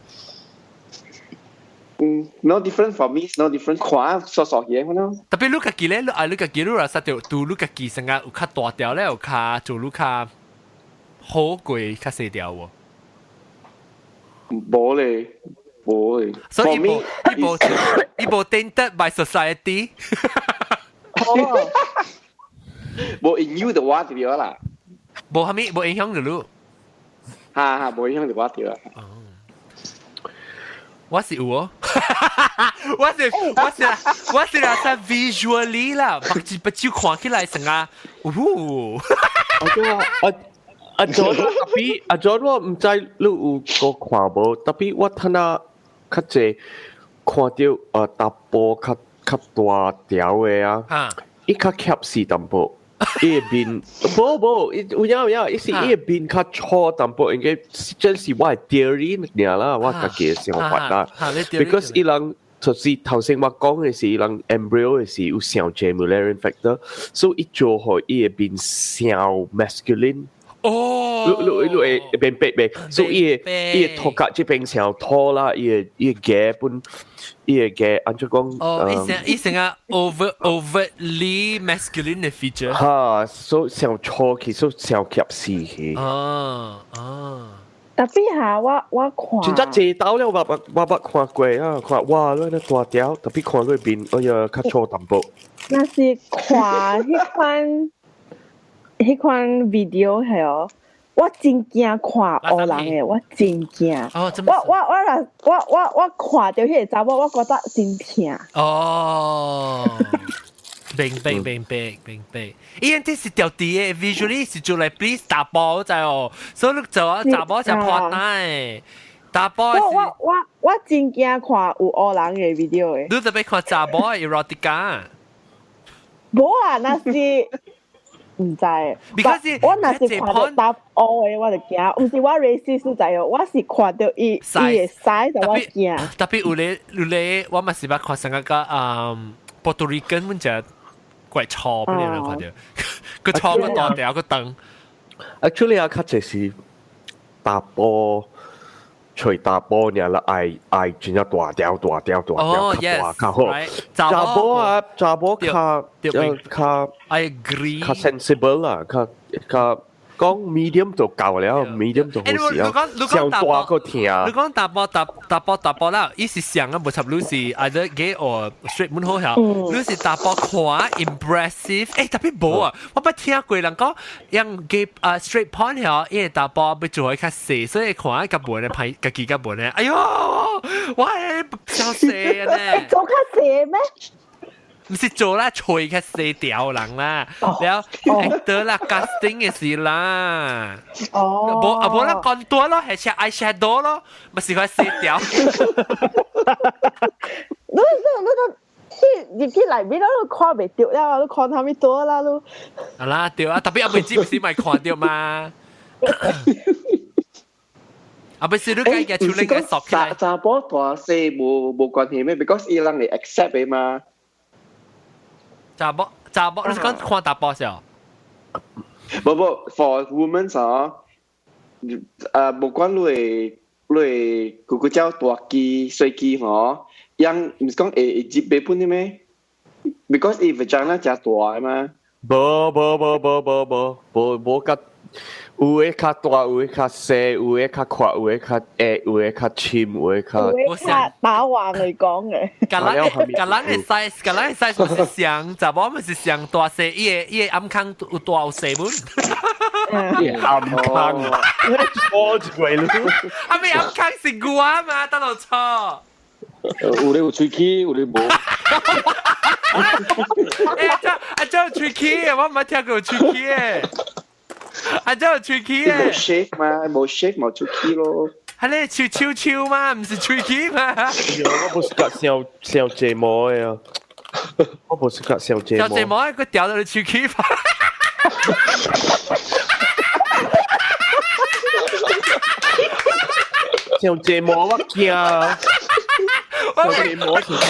嗯，no different for me, no different。看傻傻嘢可能。特別你家己咧，你啊你家己你話實條對你家己成個有較大條咧，有較做你較好過較細條喎。無咧，無咧。所以伊無伊無伊無 tainted by society。哦。無影響到我就對啦。無蝦米，無影響到你。哈哈，無影響到我對啦。我是有哦，我是我是我是啦，在 visually 啦，目睭目睭看起來成啊，嗚。阿阿 John 特別阿 John 我毋知你有個看無，特別我睇下較濟看到查埔較較大條的啊，伊較怯死淡薄。伊的面無無，有影有影，伊是伊的面較粗淡薄，應該真是我的 theory 爾啦，我家己的想法啦。Because 伊人就是頭先我講的是，伊人 embryo 的是有上濟 Mullerian factor，所以伊做予伊的面傷 masculine。哦，你你你會變白白，所以伊的伊的頭殼這邊傷粗啦，伊的伊的牙本，伊的牙按怎講？哦，伊成伊成個 overtly masculine 的 feature。哈，所以傷粗去，所以傷怯死去。哦哦。特別下我我看，真正濟刀了，我捌我捌看過啊，看哇，你那大條，特別看佢面，哎呀，較粗淡薄。若是看彼款。彼款 video 係哦，我真驚看烏人的，我真驚。哦，我我我若我我我看著彼個查某，我覺得真疼。哦，明白明白明白。伊這是條啲的，visually 是做來 please 查埔知哦，所以你做啊查某就破蛋。查埔。我我我我真驚看有烏人的 video 的。你特別看查某的 erotica。無啊，那是。毋知，我若是看到打烏的，我就驚。毋是我 racist 知哦，我是看到伊伊的 size 我驚。特別有咧有咧，我嘛是捌看上個個嗯，Puerto Rican 阮只怪粗，俾你人看到，個粗個大條個長。 Actually 啊，較濟是查埔，揣查埔爾啦，愛愛真正大條大條大條較大較好。查某啊，查某較較 I agree，較 sensible 啦，較較。講 medium 就夠了，medium 就好事啊。上大個疼。你講查埔查查埔查埔啦，伊是上啊，無插你是 either gay or straight 滿好嚇。你是查埔看 impressive，欸特別無啊，我捌聽過人講，用 gay 啊 straight porn 嚇，伊個查埔欲做較細，所以看較無呢歹，家己較無呢。哎喲，我係小細呢。做較細咩？毋是做啦，揣較細條人啦，了 actor 啦，casting 嘅事啦。哦。無啊無啦，講多咯，係寫 eye shadow 咯，咪是較細條。你你你都去入去內面，你看袂著了，你看啥物多啦？你。啊啦，對啊，特別阿妹知唔是咪看著嘛？啊，不是你計嘅處理嘅索起來。查埔大細無無關係咩？because 伊人會 accept 的嘛。查某查某，你是講看查埔是？無無，for women 啊，無管你會你會咕咕叫大肌細肌吼，樣毋是講會會入袂本的咩？because 伊 vagina 誠大嘛。無無無無無無無無甲有的較大，有的較細，有的較闊，有的較矮，有的較深，有的較。我想打橫嚟講嘅。甲咱甲咱的 size，甲咱的 size 毋是相，查某毋是相大細，伊個伊個暗空有大有細無？暗空，錯一個咯。啊咪暗空是我嘛，等落錯。有咧有喙齒，有咧無。欸，阿阿這有喙齒的，我毋捌聽過有喙齒的。阿這有喙齒的。無 shave 嘛，無 shave 無喙齒咯。係咧，喙臭臭嘛，毋是喙齒嘛。我無是甲小小睫毛的啊，我無是甲小睫毛。小睫毛，佢掉到你喙齒吧。小睫毛我驚。小睫毛是啥？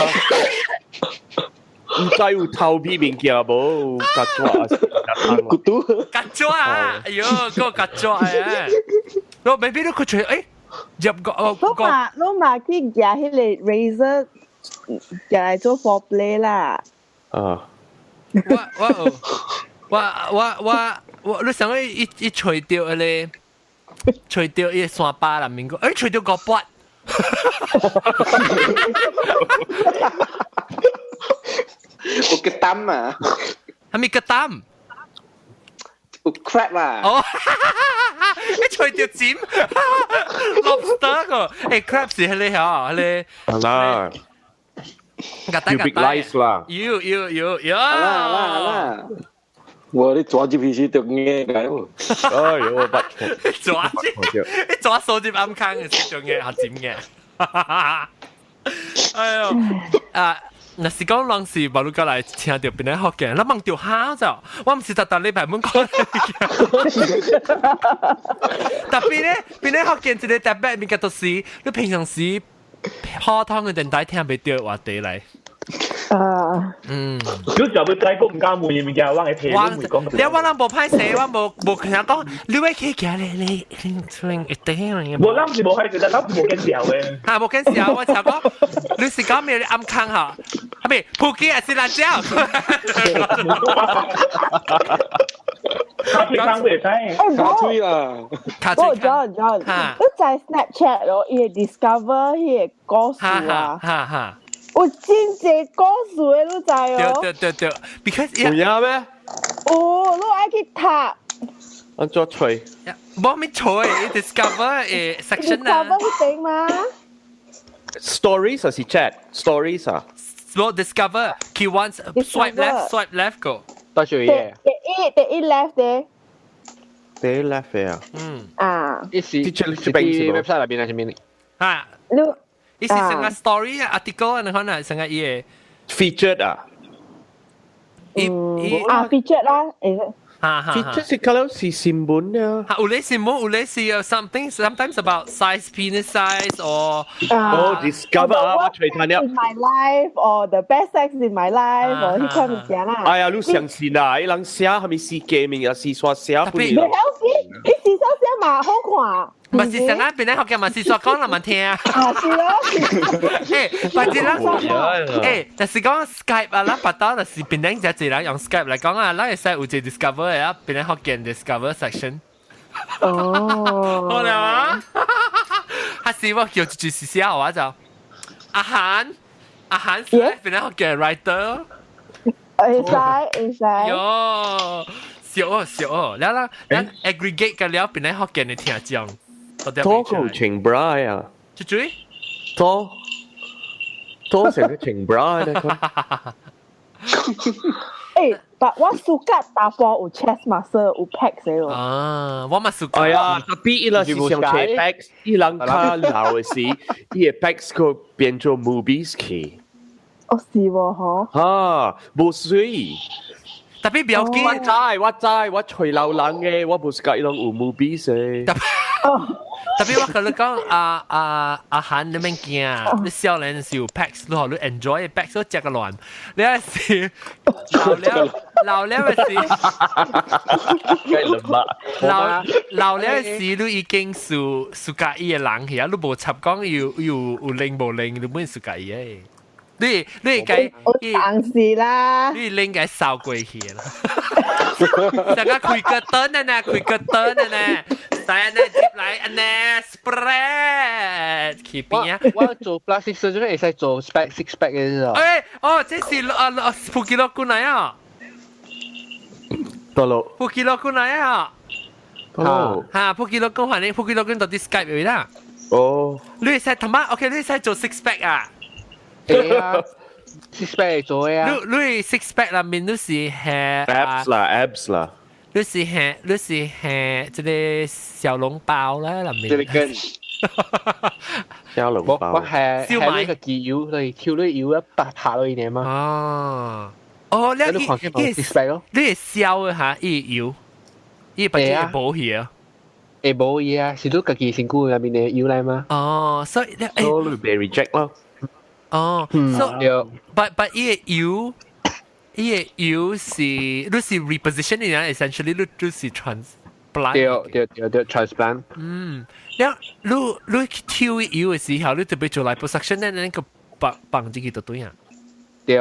毋知有頭皮物件無？甲紙骨拄。甲紙啊！哎喲，個甲紙啊！我 maybe 你佢吹，欸，入個哦個。我嘛，我嘛去夾彼個 razor，夾來做 foreplay 啦。啊。我我我我我我，你想欲一一揣著彼個，揣著伊個山巴內面個，欸，揣著五八。有個膽啊！係咪個膽？有 crab 啊！哦，你揣著尖 lobster 個，欸 crab 是彼個嗬，彼個。係啦。 pubic lice 啦。有有有有。啦啦啦！我你抓入去時就硬個喎。哎呦，不抓住，你抓手入暗坑嘅時就硬，係尖嘅。哎呦，啊！若是講人是無你過來聽著邊個福建，咱問著蝦就，我毋是逐逐禮拜問講。特別咧，邊個福建一個特別物件就是，你平常時普通嘅電台聽袂著話題來。啊，嗯，你就欲知講毋敢問物件，我會提你問講。你我人無歹勢，我無無聽講，你欲去行咧，你你一定。無，咱是無歹勢，但咱是無見笑的。哈，無見笑，我聽講，你是講咩暗坑哈？係咪普吉還是辣椒？卡嘴康會使。卡嘴啦，卡嘴。我 John John，你在 Snapchat 咯，伊會 discover 彼個故事啊。哈哈。有真濟故事的，你知哦？對對對，because 有影咩？有，你愛去讀。按怎揣？無咪揣，discover 誒 section 啊。 discover 彼邊嘛？Stories 還是 chat？Stories 啊？無 discover，佢 once swipe left swipe left 個。多數嘢。第一第一 left 的。第一 left 啊。嗯。啊。伊是是佇 website 內面還是咩？啊。你。伊是成個 story 啊，article 啊，你看啊，成個伊個 featured 啊。伊伊啊 featured 啦，會。哈哈。 featured 是可能是新聞啊。哈，有咧新聞，有咧是 something sometimes about size penis size or 哦 discover 啊，我揣睇了。 In my life or the best sex in my life or 彼款物件啦。哎呀，你相信啊？伊人寫啥物死假物啊，四刷寫不？袂曉記，伊四刷寫嘛看好看。唔是成日邊咧學嘅，嘛是說講難問聽啊。啊，是咯。或者咱就是講 Skype 啊，咱別當就是邊咧只一人用 Skype 來講啊，咱會使有一個 discover 的啊，邊咧福建 discover section。哦。好了啊。還是我叫一句是寫我就阿韓，阿韓是邊咧福建 writer。會使會使。喲，笑笑，了啦，咱 aggregate 個了邊咧福建的聽眾。多個情 bra 啊！豬豬，多多成個情 bra 咧佢。但我 suka 查埔有 chest muscle 有 pecs 的喎。啊，我嘛 suka。哎呀，特別伊人是上斜 pecs，伊人較老的時，伊的 pecs 個變做 movies 去。哦，是喎，嗬。哈，無水。特別不要緊。我知，我知，我揣老人嘅，我無是甲伊人有 movies 的。特別我同你講，阿阿阿韓你免驚，你少年時有 pecs，你予你 enjoy pecs 都食個亂，你係是老了老了的時，老老了的時，你已經是 suka 伊的人去啊，你無插講有有有靈無靈，你本 suka 伊的。你該我當時啦，你應該掃過去啦。大家開個燈啊呢，開個燈啊呢，來呢接來啊呢，spread 去邊啊？我做 plastic surgery 會使做 pack six pack 嘅啫。哦，這是啊啊，福基洛過來啊！得咯。福基洛過來啊！哦。哈，福基洛講話你，福基洛講到啲 Skype 位啦。哦。你會使他媽 OK？你會使做 six pack 啊？會啊，six pack 做啊。你 six pack 內面你是係 abs 啦，abs 啦。你是係這個小籠包啦，內面。這個跟小籠包。我係係呢個機油，嚟跳你油一拍拍落去嘛。哦。哦，你你看見 six pack 咯？你係燒的嚇，伊油，伊把這個補起啊。會無伊啊，是你家己身軀內面的油來嗎？哦，所以你所以你被 reject 咯。哦，so but 伊個油，伊個油是你是 repositioning 啊，essentially 你是 transplant。對對對對，transplant。嗯，了你你去抽油的時候，你特別做 liposuction 咧，那個放放進去就對啊。對。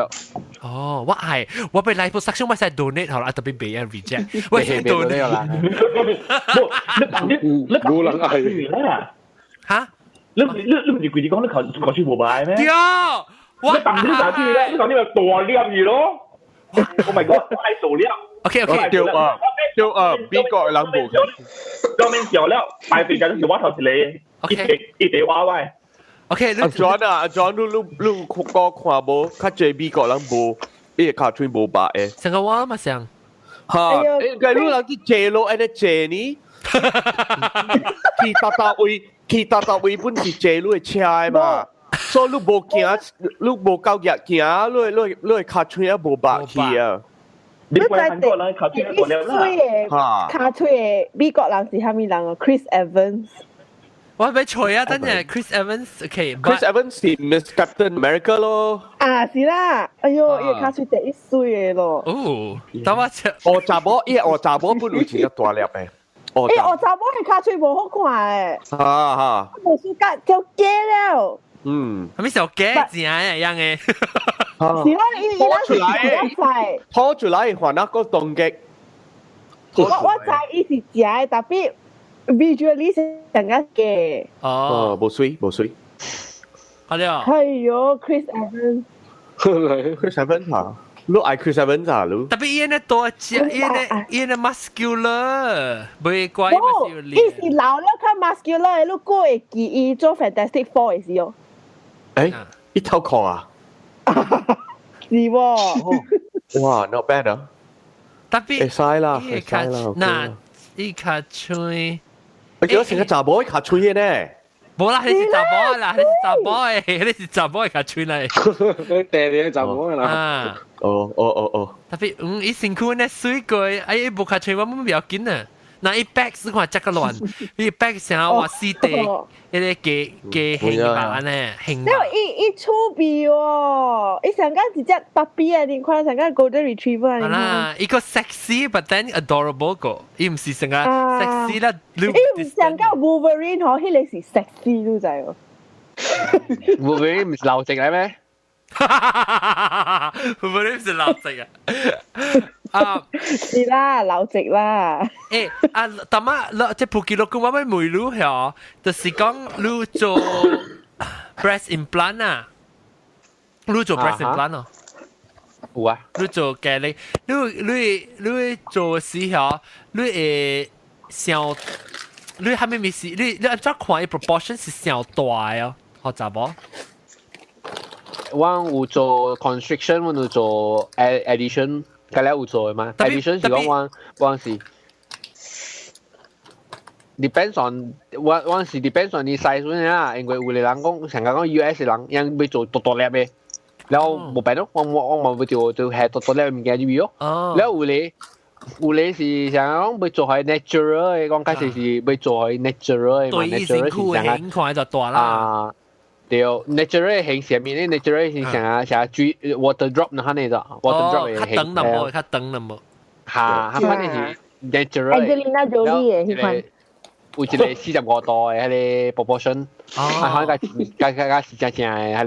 哦，我係我被 liposuction 我使 donate 好啦，特別被人 reject，我使 donate 啦。你你冇人愛啦。嚇？你唔是規日講你頭講出無擺咩？對，我你當你啥子咧？你講你咪大粒去咯。Oh my god！我愛大粒。 OK OK。對啊，對啊，美國人無。當面小了，排隊就是我頭一個，一地一地挖歪。 OK，阿 John 啊，阿 John，你你你個看無？較濟美國人無，伊個尻川無白的。成個我嘛想。哈，欸，你人去坐落按呢坐呢？去搭搭位，去搭搭位本是坐你的車的嘛，所以你無行，你無夠額行，你你的尻川也無白去啊。你知第一水的尻川的美國人是啥物人哦？Chris Evans。我欲揣啊，等陣 Chris Evans，OK。 Chris Evans 是 Miss Captain America 咯。啊，是啦，哎喲，伊個尻川第一水的咯。哦，等我切。哦，查某，伊個查某本有一個大粒的。哦，欸，查某的尻川無好看誒。哈哈。無 suka 就假了。嗯。係咪小假正一樣的？是啦，伊伊拖出來，拖出來還那個動極。我知伊是假的，但係 visually 是成個假。哦，無水無水。好了。哎喲，Chris Evans。 Chris Evans 嚇，你愛 Chris Evans 啊？你？特別伊那多隻，伊那伊那 muscular，袂怪伊是老了較 muscular，你過會記伊做 Fantastic Four 的時候。欸，伊偷看啊？是喎。哇，not bad 啊！特別會使啦，會使啦。那伊尻川，我記得成個查某尻川的呢。無啦，彼是查某啦，彼是查某的，彼是查某的尻川來。第二個查某啦。啊。哦哦哦哦。特別嗯，伊身軀呢水過，哎，伊無尻川，我冇不要緊啊。那伊 back 是看這個亂，伊 back 成話死地，伊個加加興吧按呢興。因為伊伊趣味哦，伊上個是隻 puppy 啊，你看上個 golden retriever 啊。啦，伊個 sexy but then adorable 個，伊毋是成個 sexy 啦。伊毋上個 Wolverine 嗬，彼個是 sexy 你知無？ Wolverine 毋是老直嚟咩？ Wolverine 是老直啊！啊，是啦，老直啦。欸，啊，大媽，這普吉洛講我欲問你嗬，就是講你做 breast implant 啊，你做 breast implant 哦？有啊。你做嘅你，你你你做時候，你會想，你係咪咪是？你你按怎看伊 proportion 是傷大哦？好雜無？我有做 constriction，我有做 addition，佢咧有做嘅嘛？addition 是講我我是 depends on 我我是 depends on 你 size 啦，因為有個人講成日講 US 人，人欲做大大粒嘅，然後無辦咯，我我我嘛欲做就係大大粒物件入去咯。然後有個有個是想講欲做係 natural 嘅，講開始是欲做係 natural 嘅嘛，natural 是啥？看就大啦。啊。對，natural 型上面咧，natural 是成成水 water drop 那款的，water drop 嘅型。較長淡薄，較長淡薄。嚇，彼款是 natural。 Angelina Jolie 嘅彼款。有一個45度嘅彼個 proportion，啊，可能較較較是真正嘅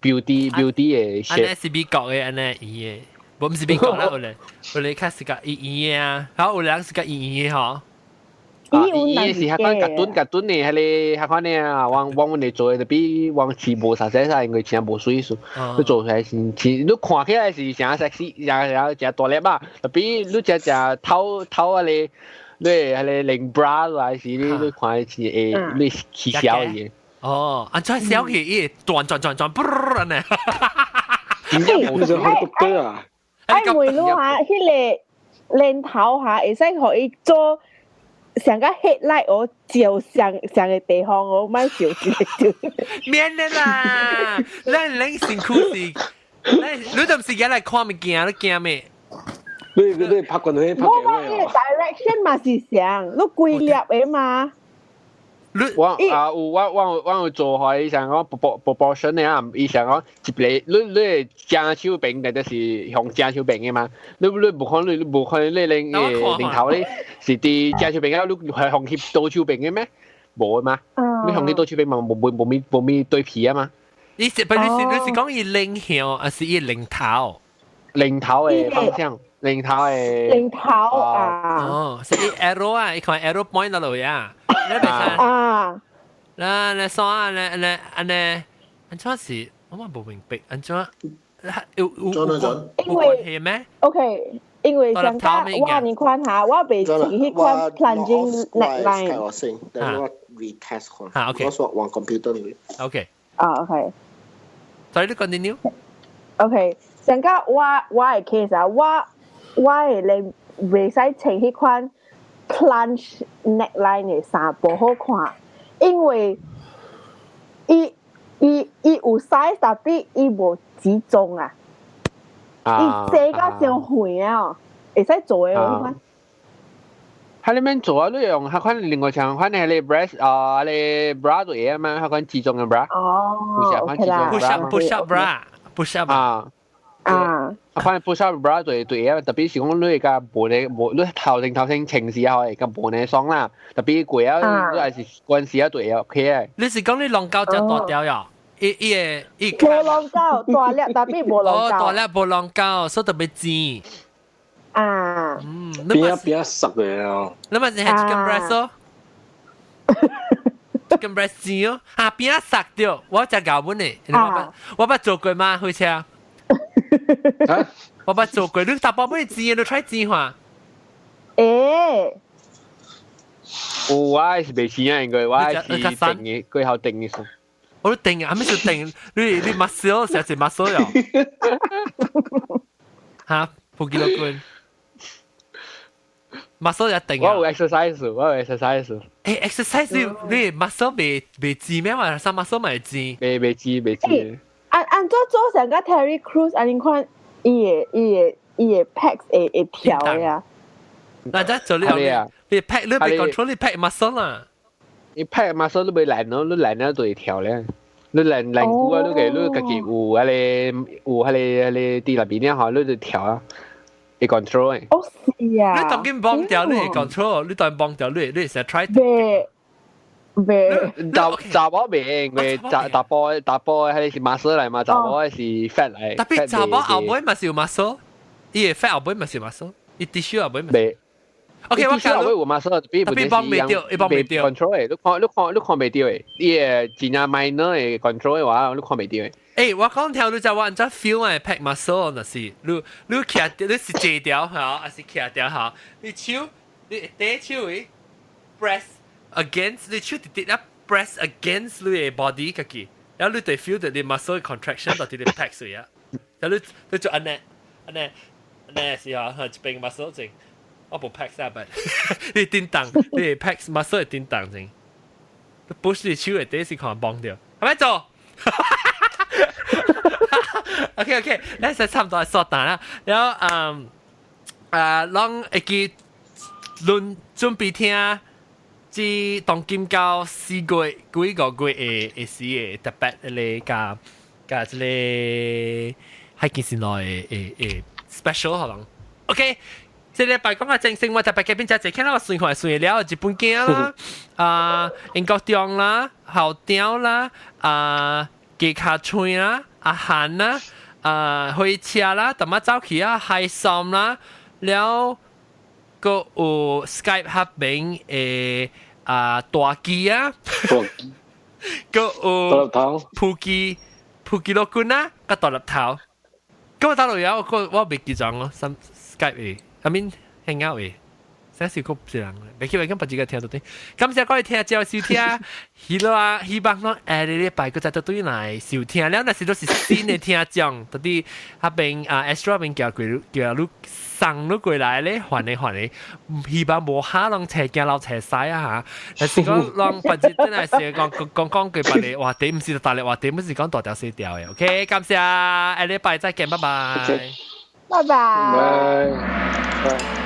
彼個 beauty beauty 嘅 shape。按呢是美國嘅，按呢圓嘅，無毋是美國啦，有咧，有咧較是較圓圓嘅啊，好有人是較圓圓嘅嗬。啊，伊是彼款夾頓夾頓的，彼個彼款的啊，我我阮咧做的，特別我飼無啥啥啥，因為真無水數，你做出來是是，你看起來是誠 sexy，誠誠誠大粒啊，特別你食食透透彼個，你彼個連 bra 來時，你你看是會你起痟去。哦，按怎痟去，伊會轉轉轉轉，噗按呢。真正無是 helicopter 啊！愛問你下，彼個領頭下會使予伊做？上個 headlight 我照上上個地方，我莫照一個照。免的啦，咱恁辛苦是，你你都毋是來看物件，你驚咩？你你拍棍去拍我講伊個 direction 嘛是上，你規粒的嘛。我啊有我我我有做予伊想講 proportion 的啊，伊想講一個你你正手邊的就是向正手邊的嘛，你你無可能你無可能你領領頭咧是佇正手邊啊，你係向去左手邊的咩？無的嘛，你向去左手邊嘛，無無無咪無咪對皮啊嘛。你是不？你是你是講伊領向，還是伊領頭？領頭的方向，領頭的。領頭啊！哦，是伊 arrow 啊，伊看 arrow point 落去啊。啊！那那算啊，那那按呢？按怎是？我嘛無明白，按怎？有有有因為咩？OK，因為上個我你看下，我袂穿彼款 plunging neckline。我先，等我 retest 看。啊，OK。我說換 computer 嚟。 OK。啊，OK。所以你 continue。 OK，上個我我的 case 啊，我我的咧袂使穿彼款 plunge neckline 的衫，無好看，因為伊伊伊有 size，但係伊無集中啊，伊坐甲傷遠啊，會使做的無彼款。喺裏面做啊，你用彼款另外像款係你 breast 啊，你 bra 就會啊嘛，彼款集中的 bra。哦，OK 啦。 push up push up bra push up 啊。啊。啊，反正 push up bra 就對啊，特別是講你會較無咧無，你頭前頭先穿時候會較無呢爽啦，特別過啊，你還是關時啊對 OK 啊。你是講你攏夠才大條呀？伊伊個伊。無攏夠大粒，特別無攏夠。哦，大粒無攏夠，所以特別尖。啊。嗯，邊啊邊啊實嘅啊。你咪是係 chicken breast 咯？chicken breast 尖哦，啊邊啊實掉，我食咬本嘅，我捌我捌做過嗎？火車。我捌做過，你大包買煎，你 try 煎看。欸。有我是袂煎啊，應該我是定嘅，過後定嘅數。我都定啊，咩是定？你你 muscle 成是 muscle 喲。嚇，冇幾多棍。muscle 一定啊！我有 exercise，我有 exercise。誒，exercise 你你 muscle 袂袂尖咩嘛？啥 muscle 咪會尖？袂袂尖袂尖。按按怎做成個 Terry Crews 按呢款，伊的伊的伊的 pecs 會會跳的啊。嗱，這做你你 pack 你被 control 你 pack muscle 啦。你 pack muscle 你袂爛咯，你爛了就會跳咧。你爛爛久啊，你個你家己有彼个有彼个彼個佇內邊了吼，你就跳啊，會 control 的。哦，是啊。你當緊綁掉，你會 control，你當綁掉，你成日 try。袂袂。查查某袂，因為查查埔查埔彼个是 muscle 來嘛，查某是 fat 來。特別查某後尾嘛是有 muscle，伊個 fat 後尾嘛是有 muscle，伊 tissue 後尾嘛。袂。 OK，我講後尾有 muscle，特別綁袂著，伊綁袂著。 control 的，你看你看你看袂著的，伊個真正 minor 的 control 的話，你看袂著的。欸，我講聽你知我按怎 feel 的 pack muscle 若是，你你徛你是坐條吼，還是徛條吼？你手你底手位 press against 你手直直咧 press against 你的 body 家己，然後你就 feel 到你 muscle contraction 到佇你 pack 水啊。然後你你做按呢按呢按呢時候，一邊 muscle 正，我無 pack 啥辦？你叮當，你 pack muscle 會叮當正，你 push 你手會底是看綁掉，係咪做？OK OK，咱就差不多煞單啦。然後嗯啊，攏會記論準備聽，這當今到4月幾個月的的時的特別咧，加加這個海見線內的的 special 可能。OK，這禮拜講個正生活特別嘉賓遮濟，看到我算看算了，日本囝啦，啊英國中啦，後雕啦，啊雞跤喙啦，阿韓啦，啊火車啦，淡仔走去啊海參啦，了閣有 Skype 合名的啊大機啊，閣有普基普基羅君啊，佮大粒頭。咁我打落有個我未記帳咯，Skype 的，I mean Hangout 的。真是個別人，袂記袂咁別自個聽到對。感謝各位聽眾收聽，希望希望攏下禮拜閣再對來收聽了，若是都是新的聽眾，到底彼邊啊 Astro 邊叫過叫你送你過來咧，還的還的，希望無哈攏揣驚老揣西啊嚇。若是講攏別日真係是講講講句別個話題，毋是大力話題，毋是講大條細條的。OK，感謝，下禮拜再見，拜拜。拜拜。拜。